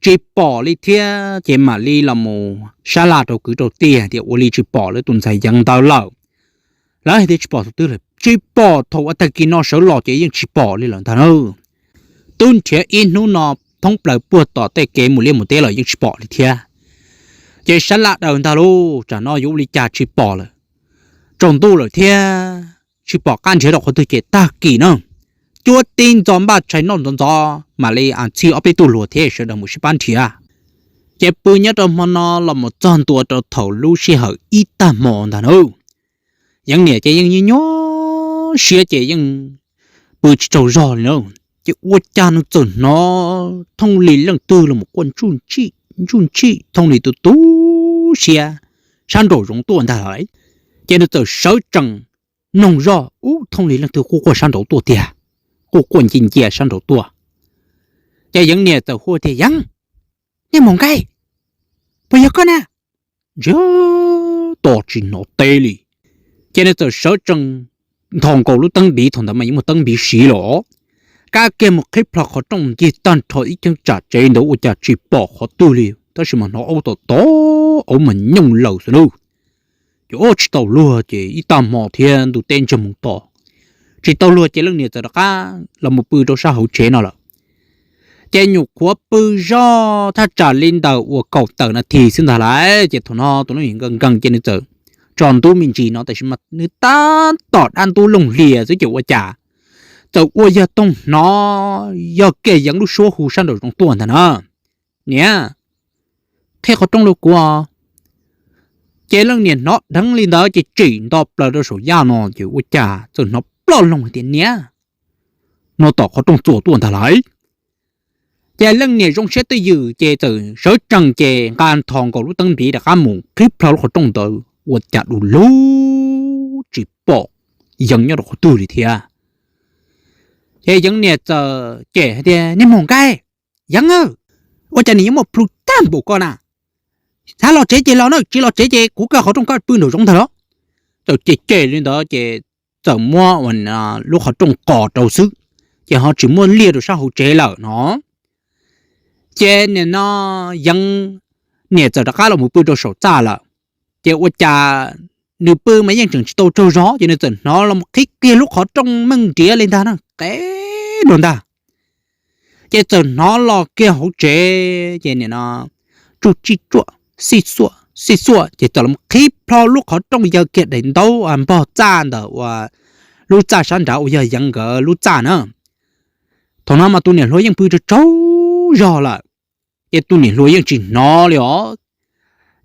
tsis pom li thiab ces mam li los mus sab laj rau kwv rau tij tias ua li tsis pom lawv tus ntxhais Yeev ntawd lawm. Lawv hais tias tsis pom thaum twg lawm, tsis pom thaum uas tag kis no sawv los ces yeej tsis pom li lawm ntag na. Twb nrhiav ib hnub no thoob plaws puag tom tej kev mus liaj mus teb los yeej tsis pom li thiab. Ces sab laj daws ntag lauj, tsam no yuav ua li cas tsis pom lawm, tsaus ntuj lawm thiab tsis pom qab nrhiav rau qhov twg ces tag kis na, cuab tib ntxo npaj tshais noj ntxov ntxov mam li txhij ob peb tug hluas thiab sawv daws mus sib pab nrhiav. Ces pw nyob rau hmo no los mus txog ntua rau thaum lub sij hawm ib tag hmo ntag na. Yeev niam ces yeej nyuaj nyuaj siab ces yeej pw tsis tsaug zog li na. Ces ua cas nws txawm hnov thooj li leej twg los mus quaj ntsuj ntsij thooj li tu tu siab sab nraum zoov tuaj ntag lawm. Ces nws txawm sawv tsees noog zoj, ub, thooj li leej twg quaj quaj sab nraud tuaj tiag, quaj quaj ncia ncia sab nraud tuaj. Ces Yeev niam txawm hu tias, Yeev, niag maum nqaij, puas yog koj na? Ntsiag to tsis hnov teb li. Ces nws txawm sawv tsees nthos nkaus lub teeb npiv, thaum ntawd mas yeej muaj teeb npiv siv los, kab kiag mus qhib plho qhov rooj ncig tag nrho ib cheeb tsam tsev ntawd ua cas tsis pom qhov twg li, tab sis mas hnov aub tom tom, aub mas nyooj laws xwb lauj. Ces ua tsis tau luag ces ib tag hmo thiab ntuj teb ntsiag mus to, tsis tau luag ces leej niam txawm rov qab los mus pw rau sab hauv tsev no lawm. Ces nyuam qhuav pw zoj thaj tsam li ntawm uas kaum tawm nas this xwb ntag lawm, ces thaum no tus leej niam nkees nkees ces nws txawm tso ntub me ntsis no, tab sis mas nws tab tom dab ntub looj hlias xwb ces ua cas txawm ua yog toog hnov yog kiag Yeev lub suab hu sab nraum zoov tuaj ntag na, Niam, qhib qhov rooj rau kuv os. Ces leej niam hnov dheev li ntawd ces tsim nto plaws rau saum yaj no ces ua cas txawm hnov ploj loo hais tias, Niam, no tom qhov rooj txuas tuaj ntag lauj. Ces leej niam zoo siab twj ywm ces txawm sawv tsees ces nqa nthos nkaus lub teeb npiv rov qab mus qhib plho lub qhov rooj ntawd ua cas du lug tsis pom Yeev nyob rau qhov twg li thiab. Ces Yeev niam txawm cem hais tias, Niag maum nqaij, Yeev, ua cas nws yuav muaj plhu tag npaum ko na? Xav los tsev ces los na, tsis los tsev ces kuv kaw qhov rooj koj pw nraum zoov ntag los. Txawm cem cem li ntawd ces txawm muab lub qhov rooj qos rau xwb, ces ho tsis muab liaj rau sab hauv tsev lawm no. Ces nim no Yeev niam txawm rov qab los mus pw rau saum txaj lawm. Ces ua cas nws pw mas yeej tseem tsis tau tsaug zog ces nws txawm hnov los qhib kiag lub qhov rooj meej nriav li ntag na, qe nrag ntag. Ces txawm hnov los kiag hauv tsev ces nim no tsuj tsij tsuaj xij xuaj xij xuaj ces txawm los qhib plho lub qhov rooj yaw kiag daim ntaub npog txaj ntawm uas lub txaj sab nrad uas yog Yeev nkawd lub txaj na. Thaum no mas tus niam hluas yeej pw tsaug tsaug zog lawm, ces tus niam hluas yeej tsis hnov li os.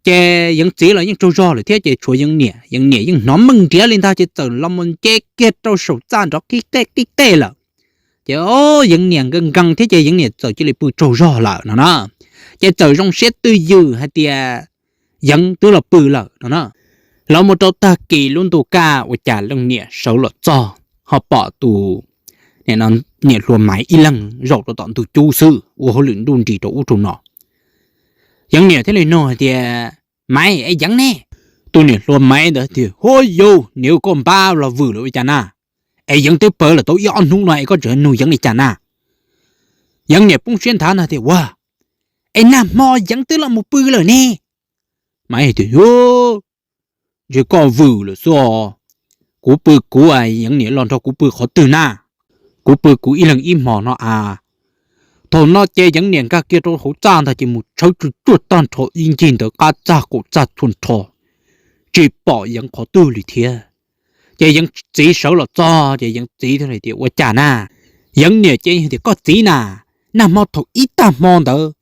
Ces Yeev txiv los yeej tsaug zog lawm thiab ces tshuav Yeev niam, Yeev niam yeej hnov meej nriav li ntag ces txawm los mus nce kiag rau saum txaj nrov qij qej qij qej lawm. Ces Yeev niam nkees nkees thiab ces Yeev niam txawm cia li pw tsaug zog lawm no na. Ces txawm zoo siab twj ywm hais tias Yeev twb los pw lawm no na. Los mus rau tag kis lub ntuj kaj ua cas leej niam sawv los txog ho pom tus niam hluas Maiv ib leeg zaum rau tom ntug cub xwb ua hauj lwm nruj nris rau ub rau no. Yeev niam thiaj li nug hais tias, Maiv, es Yeev ne? Tus niam hluas Maiv ntawd tias, Huab yau, niam, koj npab los vwm lawm ua cas na? Es Yeev twb pawv lawm tau ib ob hnub no es koj tseem nug Yeev li cas na? Yeev niam poob siab nthav ntag tias, Ua, es nag hmo Yeev twb los mus pw lawm ne? Maiv tias, Ntshe koj vwm lawm xwb os. Kuv pw kuv, Yeev niam los nrog kuv pw qhov twg na? Kuv pw kuv ib leeg ib hmos no a. Thaum no ces Yeev niam nkag kiag rau hauv txaj ntag ces mus tshawb tsuj tsuaj tag nrho ib ncig ntawd qab txaj qaum txaj txhua nrho, tsis pom Yeev qhov twg li thiab. Ces Yeev txiv sawv los txog ces Yeev txiv thiaj li tias, Ua cas na? Yeev niam ces tias, Koj txiv na, nag hmo thaum ib tag hmo ntawd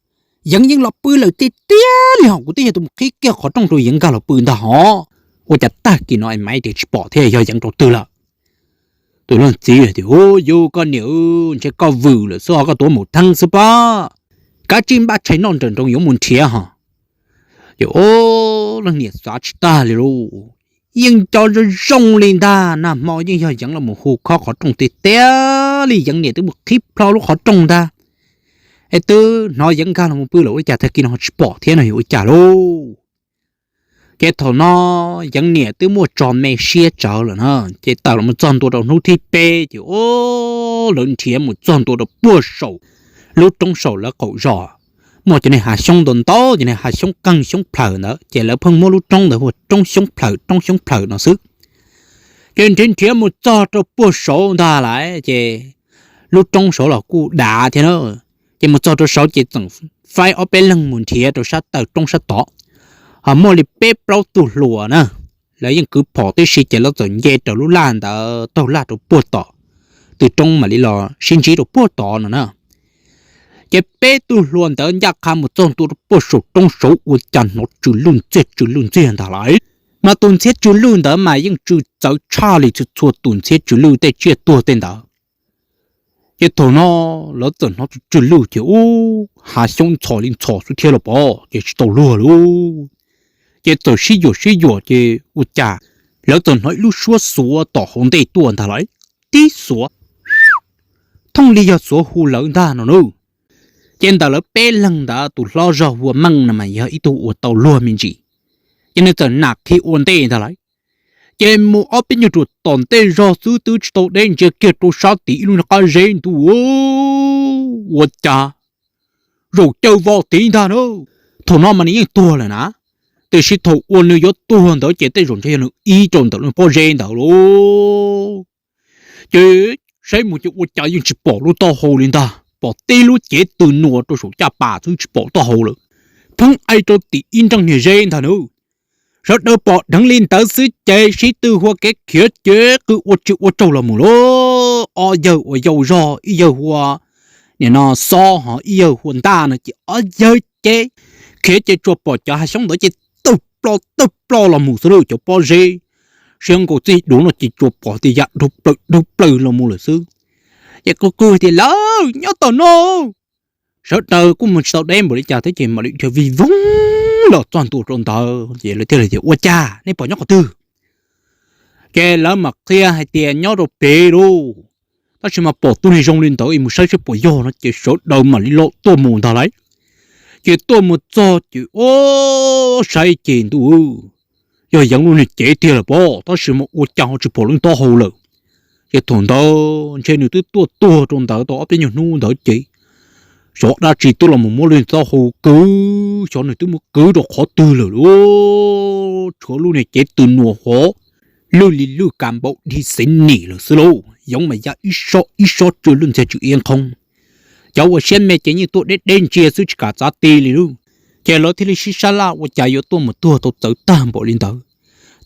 Yeev yeej los pw lawm tiag tiag li hos, kuv twb yog tus mus qhib kiag qhov rooj rau Yeev nkag los pw ntag hos. Ua cas tag kis no es Maiv tias tsis pom thiab, yog Yeev rau twg lawm? Tus leej txiv tias, Huab yau, koj niam, ntshe koj vwm lawm xwb os, koj tuav maum theeb xwb pob. Kav tsij npaj tshais noj nrawm nroos yuav mus nrhiav hos. Ces leej niam xav tsis tag li lauj, yeej nco zoo zoo li ntag, nag hmo yeej yog Yeev los mus hu khob qhov rooj tiag tiag li, Yeev niam twb mus qhib plho lub qhov rooj ntag, es twb hnov Yeev nkag los mus pw lawm ua cas tag kis no ho tsis pom thiab no yuav ua cas lauj? Ces thaum no Yeev niam twb muaj tso me siab tsawv lawm na, ces tawm los txog ntua rau hnub thib peb ces lawv nrhiav mus txog ntua rau puag saum lub roob saum lawv qaum zos, muaj cov niag hav xyoob ntau ntau, cov niag hav xyoob qeeg xyoob plhawm ntawd, ces lawv pheej muab lub roob ntawd hu ua roob xyoob plhawm roob xyoob plhawm no xwb. Ces nrhiav nrhiav mus txog rau puag saud ntag lawm ces lub roob saud los kuj dav thiab na. Ces mus txog rau saud ces txawm faib ob peb leeg mus nrhiav rau sab taw roob sab tod, ho muaj li peb plaub tug hluas na, lawv yeej kwv phom tib si ces lawv txawm nce raws lub laj ntawd taug laj rau puag tom tw roob mam li los sib ntsib rau puag tod no na. Ces peb tug hluas ntawd ncaj qha mus txog ntua rau puag saum roob saud ua cas hnov tsw lwj ntxiag tsw lwj ntxiag ntag lawm. Mas tus ntxhiab tsw lwj ntawd mas yeej tsw txawv tshaj li txhua txhua tus ntxhiab tsw lwj tej tsiaj tuag tej ntawd. Ces thaum no lawv txawm hnov tsw tsw lwj ces ub, hav xyoob ntxhov li ntxhov xwb thiab los pom ces tsis tau luag lauj. Ces txawm sib yuam sib yuam ces ua cas lawv txawm hnov ib lub suab xuav tom hauv ntej tuaj ntag lawm, tib xuav thooj li yog xuav hu lawv ntag no na. Ces ntawm lawv peb leeg ntawd tus hlob zog hu ua Meej no mas yog ib tug uas tau luag me ntsis, ces nws txawm nam qhi ua ntej ntag lawm. Ces mus ob peb nyuag ruam tom ntej zog xwb twb tsis tau deb ntsia kiag rau sab tid ib lub niag qab zeb ntuj, ua cas zaum caw vos tid ntag na. Thaum no mas nws yeej tuag lawm na, tiam sis thaum uas nws yuav tuag ntawd ces tej zaum ntshe yog nws ib rau ntawm lub pob zeb ntawd lauj. Ces saib mus ces ua cas yeej tsis pom lub taub hau li ntag, pom tib lub cev tws nuas rau saum caj pas xwb tsis pom taub hau lawm, pheej aim rau tim ib nreeg niag zeb ntag na. Sawv daws pom dheev li ntawd xwb ces sib tw hua kev khiav ces qw ua tsis ua tsaug los mus lauj. Ob yawg uas yau zog, ib yawg hu ua Nim no Xob ho ib yawg hu ua Ntaj no ces ob yawg ces khiav ces tsuas pom cov hav xyoob ntawd ces tawg ploj tawg ploj los mus xwb lauj. Cov pob zeb siab nkaus txij duav no ces tsuas pom tias yam dub plaws dub plaws los mus lawm xwb. Ces qw qw tias, Lawv nyob tom no! Sawv daws kuj mus tsis tau deb npaum li cas thiab ces mam li dhia vij voog los txog ntua rau ntawd ces lawv thiaj li tias, Ua cas nej pom nyob qhov twg? Ces lawv mam qhia hais tias, Nyob rau pem lauj, tab sis mas pom tus niag zoo li ntawd es mus saib saib puas yog no. Ces sawv daws mam li los tuaj mus ntag lauj. Ces tuaj mus txog ces ua saib ces ntuj, yog yeev lub niag cev tiag lawm pob, tab sis mas ua cas ho tsis pom lub taub hau lawm. Ces thaum ntawd ntshe nws twb tuaj tuag rau ntawd tau ob peb nyuag hnub ntawd ces xyov dab tsi twb los mus muab lub taub hau kwv, xyov nws twb muab kwv rau qhov twg lawm lauj. Tshuav lub niag cev tws nuas hov lwj li lwj kas npau dhi xev nim lawm xwb lauj. Yeev mas ya ib sob ib sob tsw lwj ntxiag tsw iab nqhoob. Cov uas siab me ces yeej tuaj deb deb ntsia xwb tsis kam txav ti li lauj. Ces lawv thiaj li sib sab laj ua cas yuav tuaj mus tuag tau txawv tag npaum li ntawd.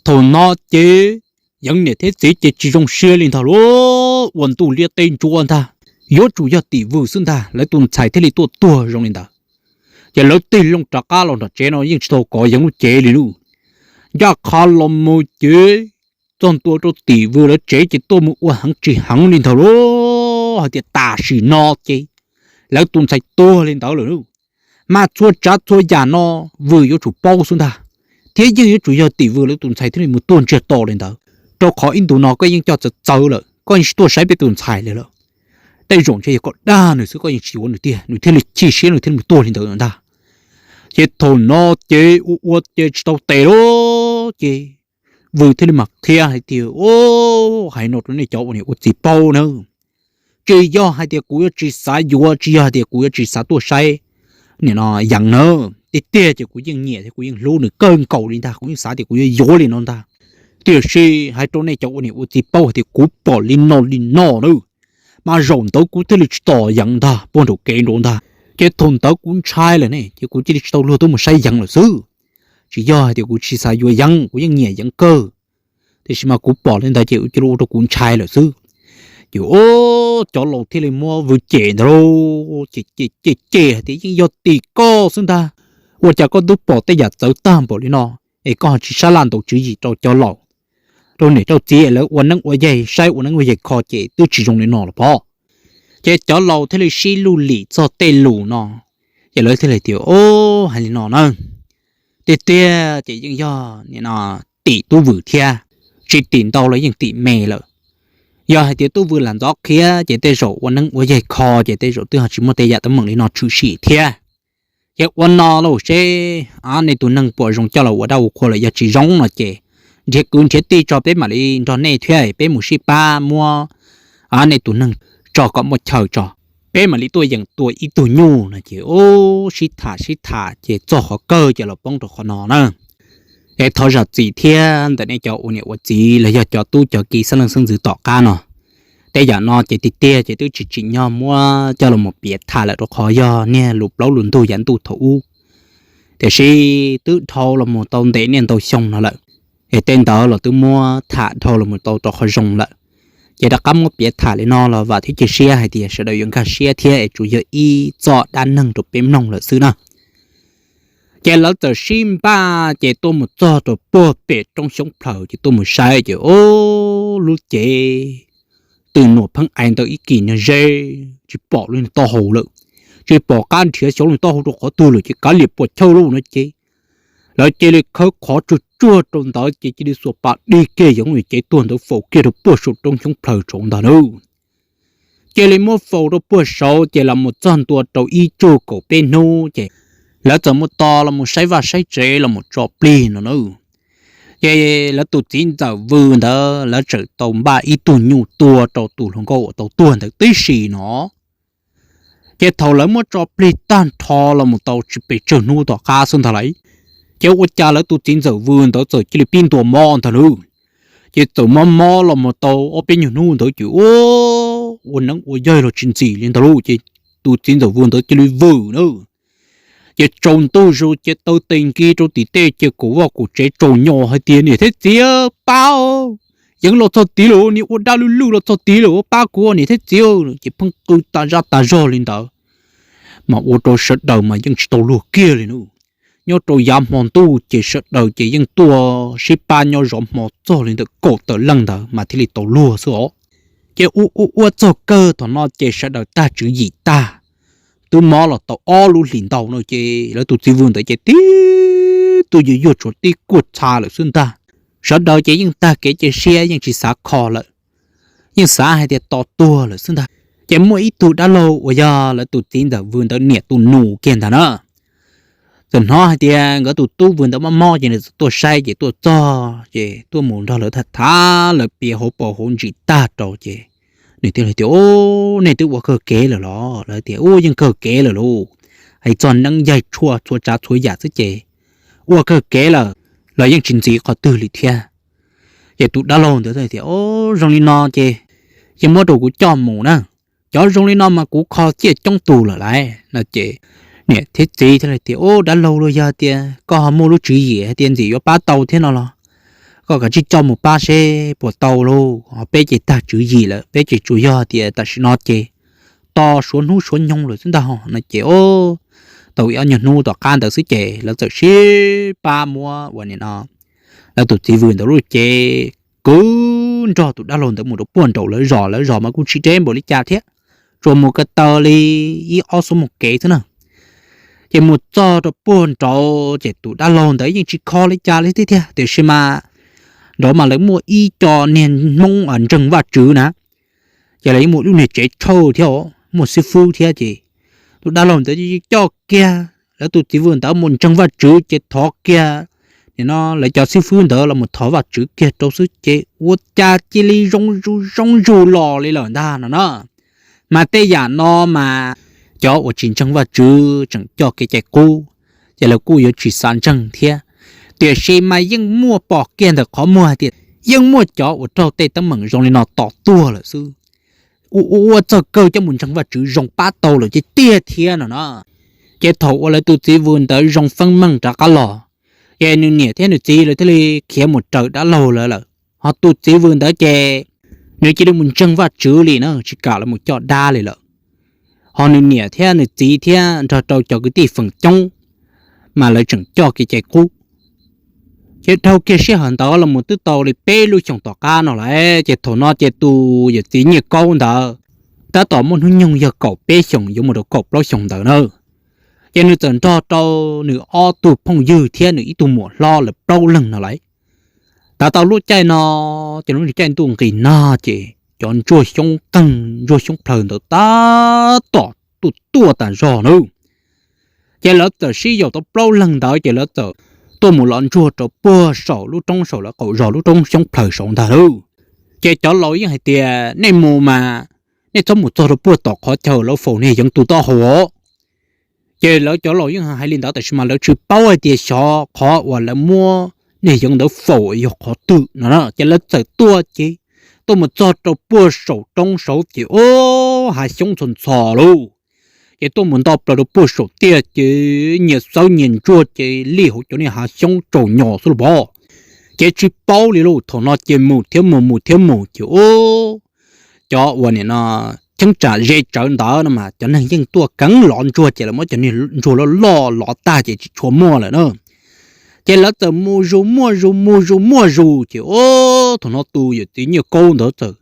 Thaum no ces Yeev niam thiab txiv ces tsis zoo siab li ntag lauj, ua ntuj liab teb ntsuab ntag, yuav tsum yog tim Vwm xwb ntag lawv tus ntxhais thiaj li tuaj tuag zoo li ntawd. Ces lawv tig loo rov qab los nram tsev no yeej tsis tau kov Yeev lub cev li lauj. Ncaj qha los mus ces txog ntua rau tim Vwm lawv tsev ces tuaj mus ua heev tsis heev li ntag lauj, hais tias tam sim no ces lawv tus ntxhais tuag li ntawd lawm lauj. Mas txhua tsav txhua yam no Vwm yuav tsum paub xwb ntag, thiab yeej yuav tsum yog tim Vwm lawv tus ntxhais thiaj li mus tuag ntsiag to li ntawd, rau qhov ib ntus no koj yeej coj txawv txawv lawm, koj yeej tsis tuaj saib peb tus ntxhais li lawm. Tej zaum ntshe yog koj dag nws xwb, koj yeej tsis yuav nws tiag, nws thiaj li chim siab nws thiaj li mus tuag li ntawd ntag. Ces thaum no ces ua ua ces tsis tau tes lauj, ces Vwm thiaj li mam qhia hais tias, Hais no rau nej cov ua niam ua txiv paub na, tsis yog hais tias kuv yuav tsis xav yuav, tsis yog hais tias kuv yuav tsis xav tuaj saib nim no Yeev na. Tiag tiag ces kuv yeej nyiam thiab kuv yeej hlub nws kawg nkaus li ntag, kuv yeej xav tias kuv yuav yuav li no ntag. Tiam sis hais rau nej cov ua niam ua txiv paub hais tias kuv pom li no li no na, mas zaum ntawd kuv thiaj li tsis tos Yeev ntag puag nraum kev nraud ntag. Ces thaum ntawd kuv ntshai lawm ne, ces kuv cia li tsis tau luag tuaj mus saib Yeev lawm xwb. Tsis yog hais tias kuv tsis xav yuav Yeev, kuv yeej nyiam Yeev kawg, tiam sis mas kuv pom li ntawd ces cia li ua rau kuv ntshai lawm xwb. Ces cov laus thiaj li muab Vwm cem ntag lauj, ces cem cem cem hais tias, Yeej yog tim koj xwb ntag, ua cas koj twb pom tej yam txawv tag npaum li no es koj ho tsis sab laj ntaus tswv yim rau cov laus, rau niam rau txiv lawv ua neeb ua yaig, saib ua neeb ua yaig kho ces twb tsis zoo li no los pob. Ces cov laus thiaj li sib luj lim txog tej lus no, ces lawv thiaj li tias, Hais li no na, tiag tiag ces yeej yog nim no tim tub Vwm thiab, tsis tim ntau los yeej tim me lawm. Yog hais tias tub Vwm lam ntxov qhia ces tej zaum ua neeb ua yaig kho ces tej zaum twb ho tsis muaj tej yam teeb meem li no tshwm sim thiab. Ces ua no lauj, seb nej tus neeg puas zoo coj los ua dab ua qhua lawm, yog tsis zoo no ces nrhiav kwv nrhiav tij tso peb mam li nrog nej thiab peb mus sib pab muab nej tus neeg tso kom muaj chaw tso. peb mam li tuaj yeem tua ib tug nyuj no ces ub sib tham sib tham ces txog qhov kawg ces los poob rau qhov no na. Es thov zam txim thiab ntawm nej cov ua niam ua txiv los yog cov tub cov kiv xeeb leej xeeb ntxwv tom qab no. Tej yam no ces tiag tiag ces twb tsis tsim nyog muab coj los piav tham lawm rau qhov yog niag lus plaub lus ntug yav ntuj thaum ub. Tiam sis twb dhau los mus tau ntev niaj ntau xyoo no lawm, es tej ntawd los twb muab tham dhau los mus tau rau qhov zoo lawm. Ces rov qab muab piav tham li no los vam thiab cia siab hais tias sawv daws yuav nkag siab thiab es tsuas yog ib txoj dab neeg rau peb mloog lawm xwb na. Ces lawv txawm sib npaj ces tuaj mus txog rau puag pem roob xyoob plhaws ces tuaj mus saib ces ub lub cev twm nuam pheej ais ntawm ib kis niag zeb, tsis pom lub niag taub hau lawm, tsis pom qab nrhiav xyov lub niag taub hau rau qhov twg lawm ces kav liam puas chawj lub no ces lawv cia li khawb qhov tsuag tsuag rau ntawd ces cia li xuas pas dig kiag yoov cev tuag ntawd faus kiag rau puag saum roob xyoob plhaws saud ntag na. Cia li muab faus rau puag saud ces los mus txog ntua rau ib tsug kaum peb hnub ces lawv txawm muab tos los mus saib vaj saib tsev los mus tso plig no na. Ces lawv tus txiv ntxawm Vwm ntawd lawv tseem tau npaj ib tug nyuj tua rau tus hluas nkauj uas tau tuag ntawd tib si no. Ces thaum lawv muab tso plig tag nrho los mus tau tsis pes tsawg hnub tom qab xwb ntag lauj, ces ua cas lawv tus txiv ntxawm Vwm ntawd txawm cia li pib ntuas mob ntag lauj. Ces txawm mob mob los mus tau ob peb nyuag hnub ntawd ces ua, ua neeb ua yaig los tsis ntxim li ntag lauj ces tus txiv ntxawm Vwm ntawd cia li vwm na. Ces tsaus ntuj zus ces taw tes nkis rau tim tej ces kaum vaj kaum tsev tsaus nyo hais tias niam thiab txiv pab, yeej los txog tid lawm, niag ua dab lwj lwj los txog tid lawm pab kuv niam thiab txiv. Ces pheej qw tas zaj tas zog li ntawd, mas ua rau sawv daws mas yeej tsis tau luag kiag li na. Nyob rau yav hmo ntuj ces sawv daws ces yeej tuaj sib pab nyob zov hmo txog li ntawm kaum tawm leej ntawd mas thiaj li tau luag xwb os. Ces ua ua ua txog kawg thaum no ces sawv daws tag tswv yim tag, twb mob los tau ob lub hlis ntau no ces lawv tus txiv Vwm ntawd ces tib tug yuag yuag tshuav tib kuaj txha lawm xwb ntag. Sawv daws ces yeej tag kev cia siab yeej tsis xav kho lawm, yeej xav hais tias tos tuag lawm xwb ntag. Ces muaj ib tug dab laug uas yog lawv tus txiv ntxawm Vwm ntawd niam tus nus kiag ntag na, txawm hnov hais tias nkawd tus tub Vwm ntawd mob mob ces nws txawm tuaj saib ces tuaj txog ces tuaj mus nrog lawv tham tham lawv piav hauv paus hauv ntsis tag rau ces nws thiaj li tias, Ub, nej twb ua kawg kev lawm los? Lawv tias, Ub, yeej kawg kev lawm lauj, hais txog neeb yaig tshuaj txhua tsav txhua yam xwb ces ua kawg kev lawm, los yeej tsis ntxiv qhov twg li thiab. Ces tus dab laug ntawd tias, Ub, zoo li no ces, ces muab rau kuv coj mus na, cov zoo li no mas kuv kho ciaj coob tus lawm lauj no ces niam thiab txiv thiaj li tias, Ub, dab laug, los yog tias koj ho muaj lub tswv yim hais tias ntxim yuav pab tau thiab no los koj kav tsij coj mus pab seb puas tau lauj, ho peb ces tag tswv yim lawm, peb ces tsuas yog tias tam sim no ces tos suav hnub suav nyoog lawm xwb ntag no ces, tau ib ob nyuag hnub tom qab ntawd xwb ces lawv txawm sib pab muab ua nim no lawv tus txiv Vwm ntawd lub cev kwv nrog tus dab laug ntawd mus rau puag nraum lawv zos, lawv zos mas kuj tsis deb npaum li cas thiab, tsuas mus ko taw li ib ob xuab moos kev xwb na. Ces mus txog rau puag nraud ces tus dab laug ntawd yeej tsis kho li cas li thiab tiag, tiam sis mas nraud mas lawv muaj ib co niag Hmoob ntseeg Vajtswv na, ces lawv yeej muaj lub niag tsev tshawj thiab, muaj xib fwb thiab ces tus dab laug ntawd coj kiag lawv tus txiv Vwm ntawd mus ntseeg Vajtswv ces thov kiag, nim no lawv cov xib fwb ntawd los mus thov Vajtswv kiag rau xwb ces ua cas cia li zoo, zoo zug los li lawm ntag no na. Mas tej yam no mas cov uas tsis ntseeg Vajtswv tseem coj kev cai qub, ces lawv kuj yuav tsis xav ntseeg thiab, tiam sis mas yeej muaj pom kiag ntawm qhov muag hais tias yeej muaj cov uas raug tej teeb meem zoo li no tom tuag lawm xwb. Ua ua ua txog kawg coj mus ntseeg Vajtswv zoo pab tau lawm tiag tiag thiab no na. Ces thaum uas lawv tus txiv Vwm ntawd zoo feeb meej rov qab los, ces nws niam thiab nws txiv lawv thiaj li khiav mus raws dab laug lawv lawm. Ho tus txiv Vwm ntawd ces nws cia li mus ntseeg Vajtswv li na, tsis kam los mus coj dab li lawm. Ho nws niam thiab nws txiv thiab nrog rau cov kwv tij feem coob mas lawv tseem coj kev cai qub. Ces dhau kiag sij hawm ntawd los mus twb tau li peb lub xyoos tom qab no lawm, ces thaum no ces tus yawm txiv Nyiaj Kaub ntawd tab tom muaj hnub nyoog yog kaum peb xyoos yuav mus rau kaum plaub xyoos ntawd na. Ces nws txawm nrog rau nws ob tug phooj ywg thiab nws ib tug muam hlob lawv plaub leeg no lawm. Tav tau lub caij no, ces lub caij ntuj nqis nag ces cov ntsuag xyoob qeeg ntsuag xyoob plhaws ntawd tab tom tuaj tuaj tas zog na. Ces lawv txawm sib yaum tau plaub leeg ntawd ces lawv txawm tuaj mus lov ntsuag rau puag saum lub roob saum lawv qaum zos lub roob xyoob plhaws saud ntag lauj. Ces cov laus yeej hais tias nej mus mas nej txhob mus txog rau puag tom qhov chaw lawv faus niag yeev tus taub hau os. Ces lawv cov laus yeej hais li ntawd tab sis mas lawv tsis paub hais tias xyov qhov uas lawv muab niag yeev ntawd faus yog qhov twg no na. Ces lawv txawm tuaj ces tuaj mus txog rau puag saum roob saud ces ub, hav xyoob ntxhov ntxhov lauj. Ces tuaj mus nto plaws rau puag saum tiaj ces nyias xawb nyias ntsuag ces lij hauv cov niag hav xyoob tsaus nyos xwb los pov. Ces tsis paub li lauj, thaum no ces mus thiab mus mus thiab mus ces ub, cov uas nim no cheeb tsam ze tsawv ntawd no mas cov neeg yeej tuaj keev lov ntsuag ces lawv muab cov niag ntsuag loj loj lov tag ces tsis tshua muaj lawm na. Ces lawv txawm mus zus muaj zus mus zus muaj zus ces ub, thaum no tus yawm txiv Nyiaj Kaub ntawd txawm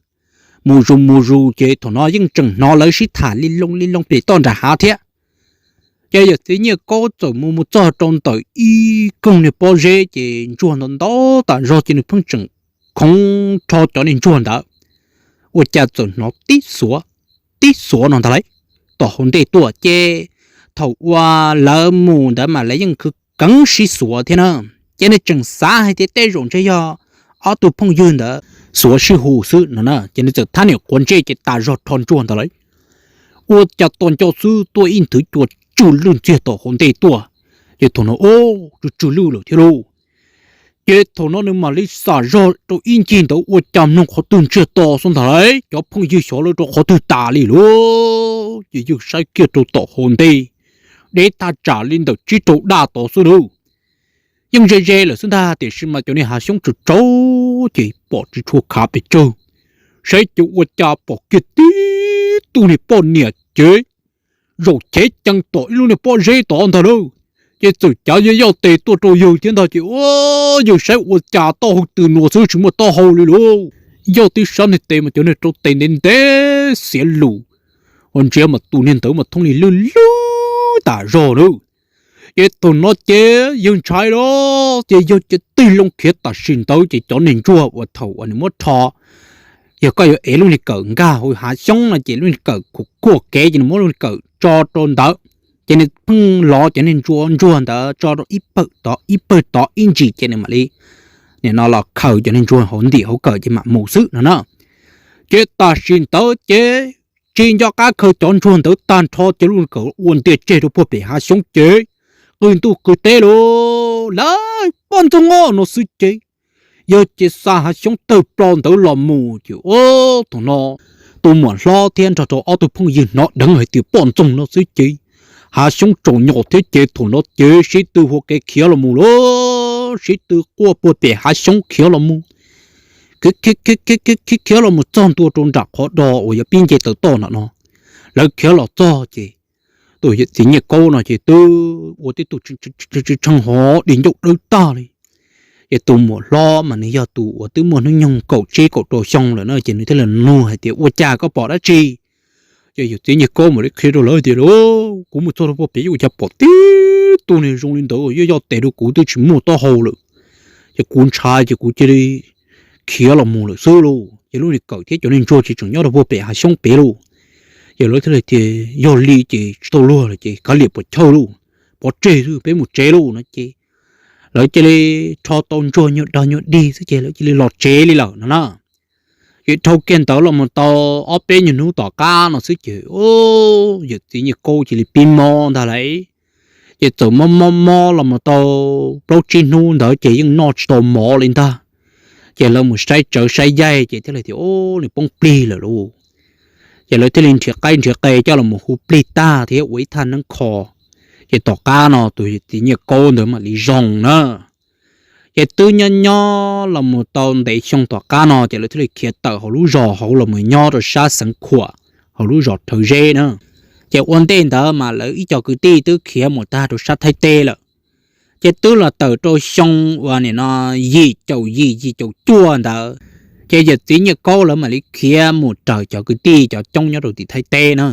mus zus mus zus ces thaum no yeej tseem hnov lawv sib tham li loo li loo pem toj nram hav thiab. Ces yawm txiv Nyiaj Kaub txawm mus mus txog rau ntawm ib koog niag pob zeb ces ntsuag ntau ntau tas zog ces nws pheej tseem khoov rho cov niag ntsuag ntawd, ua cas txawm hnov tib xuav, tib xuav no ntag lauj, tom hauv ntej tuaj ces thaum uas lawv mus ntawd mas lawv yeej khwv keev sib xuav thiab na. Ces nws tseem xav hais tias tej zaum ntshe yog ob tug phooj ywg ntawd xuav sib hu xwb no na, ces nws txawm thab niam quav ntsej ces tas zog rho ntsuag ntag lauj. Ua cas tos nco xwb tuaj ib nthwv cua tsw lwj ntxiag tom hauv ntej tuaj, ces thaum no ub, tsw tsw lwj lawm thiab lauj. Ces thaum no nws mam li xam zog rau ib ncig ntawd ua cas mloog qhov twg ntsiag to xwb ntag lauj, cov phooj ywg xyov lawv rau qhov twg tas li lauj. Ces yawg saib kiag rau tom hauv ntej, deb thaj tsam li ntawm tsib rau daj tod xwb lauj. Yeej ze ze lawm xwb ntag tiam sis mas cov niag hav xyoob tsaus tsaus ces pom tsis tshua khav pes tsawg. Saib ces ua cas pom kiag tib tug niag poj niam cev zaum chev cees tom ib lub niag pob zeb tod ntag lauj. Ces txawm cav yoj yoj tes tuaj rau yawg thiab ntag ces ua, yawg saib ua cas taub hau tws nuav xwb tsis muaj taub hau li lauj. Yoj tib sab niag tes mas cov niag rau tes ntev ntev xiav lus, ua ntsia mas tus niag ntawd mas thooj li lwj lwj tas zog lauj. Ces thaum no ces yawg ntshai los ces yawg cia tig loo khiav tam sim ntawd ces cov niag ntsuag uas thaum uas nws muab rho, yog koj yuav ev lub niag kawm nkag hauv hav xyoob no ces lub niag kawm khuam kuaj kev ces nws muab lub niag kawm tso rau ntawd, ces nws pheej lov cov niag ntsuag ntsuag ntawd tso rau ib pawg tod ib pawg tod ib ntsis ces nws mam li nim no los khaws cov niag ntsuag hauv ntim hauv kawm ces mam mus xwb no na. Ces tam sim ntawd ces tsis nco qab khaws cov ntsuag ntawd tag nrho ces lub niag kawm ua ntiag tseg rau puag pem hav xyoob ces qw ntuj qw teb lauj, lawv poj ntxoog os no xwb ces yawg ces xa hav xyoob tawg plaws ntawd los mus ces ub, thaum no tus muam hlob thiab nrog rau ob tug phooj ywg hnov dheev hais tias poj ntxoog no xwb ces hav xyoob tsaus nyos thiab ces thaum no ces sib tw hua kev khiav los mus lauj, sib tw quaj puag pem hav xyoob khiav los mus, khiav khiav los mus txog ntua rau nram qhov do uas yog pib nce taw toj ntawm no. Lawv khiav los txog ces tus yawm txiv Nyiaj Kaub no ces twb ua tib tug tshee hov di ncauj dawb tag li. Ces tus muam hlob mas nws yog tus uas twb muaj hnub nyoog kaum tsib kaum rau xyoo lawm na ces nws thiaj li nug hais tias ua cas koj pom dab tsi? Ces yawm txiv Nyiaj Kaub mam li qhia rau lawv tias lauj, kuv mus txog rau puag pem ua cas pom tib tug niag zoo li ntawd yoj yoj tes rau kuv twb tsis muaj taub hau lawm. Ces kuv ntshai ces kuv cia li khiav los mus lawm xwb lauj. Ces lub niag kawm thiab cov niag ntsuag ces tseem nyob rau puag pem hav xyoob pem lauj. Ces lawv thiaj li tias yog li ces tsis tau luag lawm ces kav liam puas chawj lauj, pov tseg xwb peb mus tsev lauj no ces lawv cia li rho tau ntsuag nyuag dag nyuag dig xwb ces lawv cia li los tsev li lawm no na. Ces dhau kiag ntawd los mus tau ob peb nyuag hnub tom qab no xwb ces yawm txiv Nyiaj Kaub cia li pib mob ntag lauj. Ces txawm mob mob mob los mus tau plaub tsib hnub ntawd ces yeej noj tsis tau mov li ntag. Ces lawv mus saib tsawv saib yaig ces thiaj li tias ub, nws poob plig lawm lauj. Ces lawv thiaj li nrhiav qaib nrhiav qe coj los mus hu plig tag thiab ua ib thaj neeb kho. Ces tom qab no tus txiv Nyiaj Kaub ntawd mam li zoo na. Ces twb nyob nyob los mus tau ntev xyoo tom qab no ces lawv thiaj li khiav tawm hauv lub zos hauv los mus nyob rau sab xeev Khuam, hauv lub zos Rhawv Zeb na. Ces ua ntej ntawd mas lawv ib co kwv tij twb khiav mus tag rau sab Thaib teb lawm. Ces twb los tawm rau xyoo uas nim no yim caum yim yim caum cuaj ntawd, ces yawm txiv Nyiaj Kaub lawv mam li khiav mus raws cov kwv tij cov coob nyob rau tim Thaib teb na.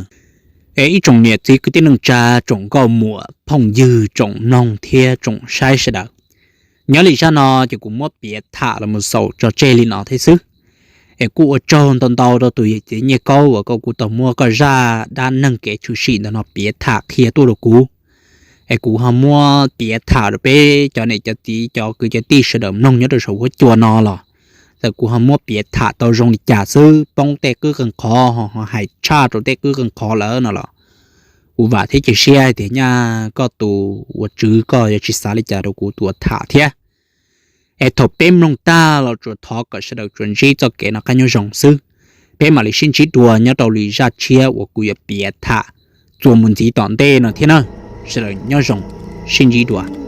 Es ib tsoom niam txiv kwv tij neej tsa, tsoom nkauj muam phooj ywg, tsoom mloog thiab tsoom saib sawv daws, nyob li zaj no ces kuv muab piav tham los mus xaus tso tseg li no thiab xwb. Es kuj ua tsaug ntau ntau rau tus yawm txiv Nyiaj Kaub uas koj kuj tau muab koj zaj dab neeg kev tshwm sim ntawm no piav tham qhia tuaj rau kuv. Es kuv ho muab piav tham rau peb cov niam cov txiv cov kwv cov tij sawv daws mloog nyob rau saum huab cua no los txawm kuv ho muab piav tham tau zoo li cas xwb, poob tej qwb qee qhov ho hais tshaj rau tej qwb qee qhov lawm no los kuv vam thiab cia siab hais tias nyaj koj tus uas tswv koj yuav tsis xav li cas rau kuv tus uas tham thiab. Es thaum peb mloog tag los tsuas thov kom sawv daws tsuas ntsib txoj kev noj qab nyob zoo xwb. Peb mam li sib ntsib dua nyob rau lwm zaj tshiab uas kuv yuav piav tham txuas mus ntxiv tom ntej no thiab na. Sawv daws nyob zoo, sib ntsib dua.